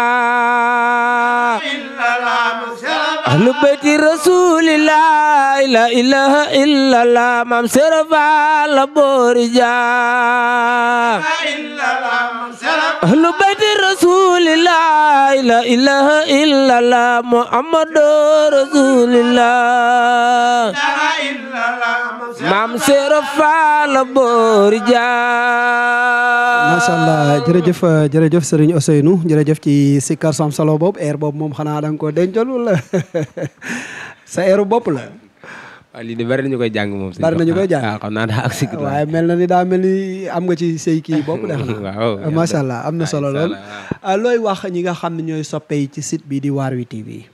ahlu bayti Rasulillah la ilaha illallah mam serfa la borija ahlu bayti Rasulillah la ilaha illallah Muhammadur Rasulillah mam serfa la borija. Masha Allah jërëjëf Serigne Ousseynou jërëjëf ci sikar sam solo boobu air boobu moom xanaa da nga ko dencal wala sa airu bopp la. waaw lii de bari nañu koy jàng moom. bari nañu koy jàng xam naa daa ak sikk waaye mel na ni daa mel ni am nga ci say kii bopp de waaw macha allah am na solo lool. looy wax ñi nga xam ne ñooy soppe yi ci site bi di Waarwi TV.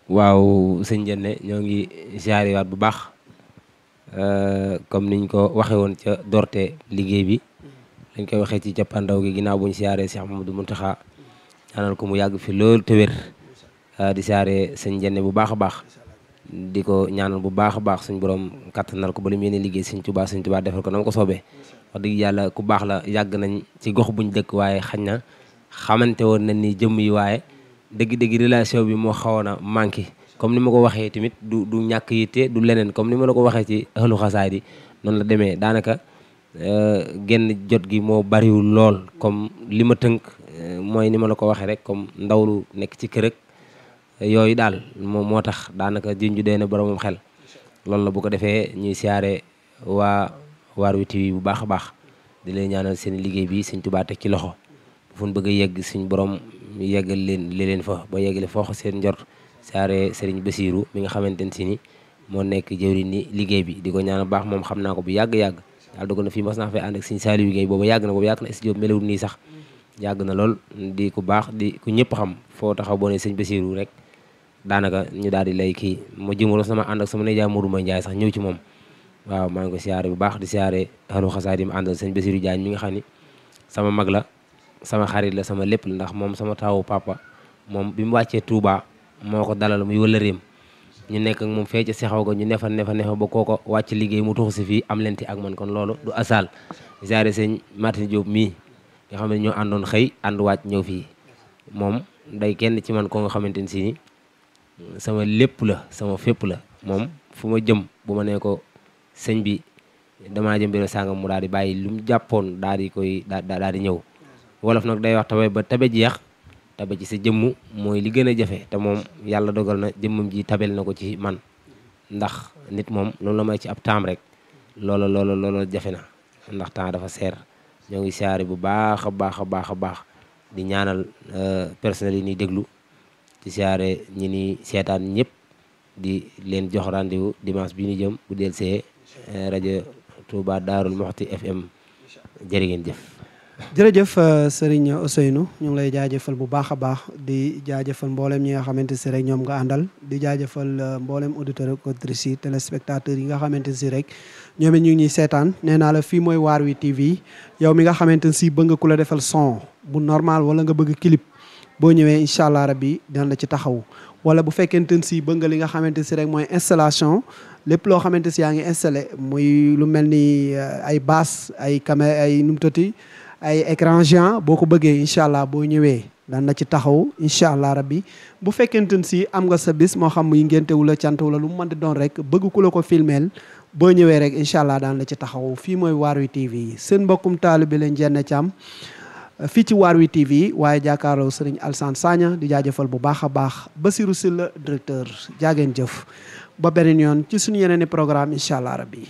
waaw sëñ Jenne ñoo ngi ziare waat bu baax comme niñ ko waxee woon ca dorte liggéey bi dañ koy waxee ci cappaandaw gi ginnaaw bu ñu ziare Cheikh Mamadou Mountakha ñaanal ko mu yàgg fi lool te wér di ziare sëñ Jenne bu baax a baax. di ko ñaanal bu baax a baax suñ borom kattanal ko ba li mu yéene liggéey sëñ Tuubaa defal ko na ma ko soobee wax dëgg yàlla ku baax la yàgg nañ ci gox buñ dëkk waaye xañ na xamante woon nañ ni jëmm yi waaye dëgg-dëgg relation bi moo xawoon a manqué comme ni ma ko waxee tamit du ñàkk yitte du leneen comme ni ma la ko waxee ci ahlu xasaayid yi noonu la demee daanaka genn jot gi moo bariwul lool comme li ma tënk mooy ni ma la ko waxee rek comme ndaw lu nekk ci kër ak yooyu daal moo tax daanaka junju dee na boromam xel loolu la bu ko defee ñuy siyaare waa Waarwi TV bu baax a baax di leen ñaanal seen liggéey bi Sëñ Tuubaa teg ci loxo fu ñu bëgg a yegg suñ borom yeggal leen fa ba yeggale foox seen njort siyaare Sëriñ Basiiru mi nga xamante ne si ni moo nekk jëwriñ ni liggéey bi di ko ñaanal baax moom xam naa ko bu yàgg-yàgg yàlla dogal na fii mas naa fay ànd ak Sëñ Saaliw Géey boobu yàgg na studio melewul nii sax yàgg na lool di ku baax di ku ñëpp xam foo taxaw boo ne Sëñ Basiiru rek daanaka ñu daal di lay kii ma jëmalo sama ànd ak sama nijaay Modou Mbaye Ndiaye sax ñëw ci moom waaw maa ngi ko siyaare bu baax di siyaare ahlu xasaayid yi mu àndal Sëñ Basiiru Jaañ mi nga xam ni sama mag la sama xarit la sama lépp la ndax moom sama taawu papa moom bi mu wàccee Touba moo ko dalal muy wëllëreem ñu nekk ak moom fee ca sexaw ga ñu nefa ba kooko wàcc liggéey mu tuxu si fii am lenti ak man kon loolu du asal siyaare Sëñ Martin Diop mii nga xam ne ñoo àndoon xëy ànd wàcc ñëw fii moom day kenn ci man ko nga xamante ni si ni sama lépp la sama fépp la moom fu ma jëm bu ma nee ko sëñ bi damaa jëm biro sàngam mu daal di bàyyi lu mu jàppoon daal di ñëw wolof nag day wax tabe ba tabe jeex tabe ci sa jëmm mooy li gën a jafe te moom yàlla dogal na jëmmam ji tabel na ko ci man ndax nit moom loolu la may ci ab temps rek loola jafe na ndax temps dafa seer ñoo ngi siyaare bu baax a baax di ñaanal personnel yi ñuy déglu di siyaare ñi ni seetaan ñëpp di leen jox rendez-vous dimanche bi ñu jëm bu del see rajo Touba Daarul Muxti FM jërë ngeen jëf. jërëjëf Serigne Ousseynou ñu ngi lay jaajëfal bu baax a baax di jaajëfal mboolem ñi nga xamante si rek ñoom nga àndal di jaajëfal mboolem auditeurs ak auditrices yi téléspectateurs yi nga xamante si rek ñoom it ñu ngi ñuy seetaan nee naa la fii mooy Waarwi TV yow mi nga xamante si bëgg nga ku la defal son bu normal wala nga bëgg clip boo ñëwee incha allah rabbi dina la ci taxaw wala bu fekkente si bëgg nga li nga xamante si rek mooy installation lépp loo xamante si yaa ngi installé muy lu mel ni ay basse ay caméra ay numutati ay écran géant boo ko bëggee incha allah boo ñëwee daan na ci taxaw incha allah rabbi bu fekkente si am nga sa bis moo xam muy ngénte wala cant wala lu mu mën di doon rek bëgg ku la ko filmeel boo ñëwee rek incha allah daan la ci taxaw fii mooy Waarwi TV seen mbokkum taalibe leen Jenn Thiam fii ci Waarwi TV waaye jàkkaarloo Serigne Alassane Sagna di jaajëfal bu baax a baax Basirou Sylla directeur jaageen jëf ba beneen yoon ci suñu yeneen i programme incha allah rabbi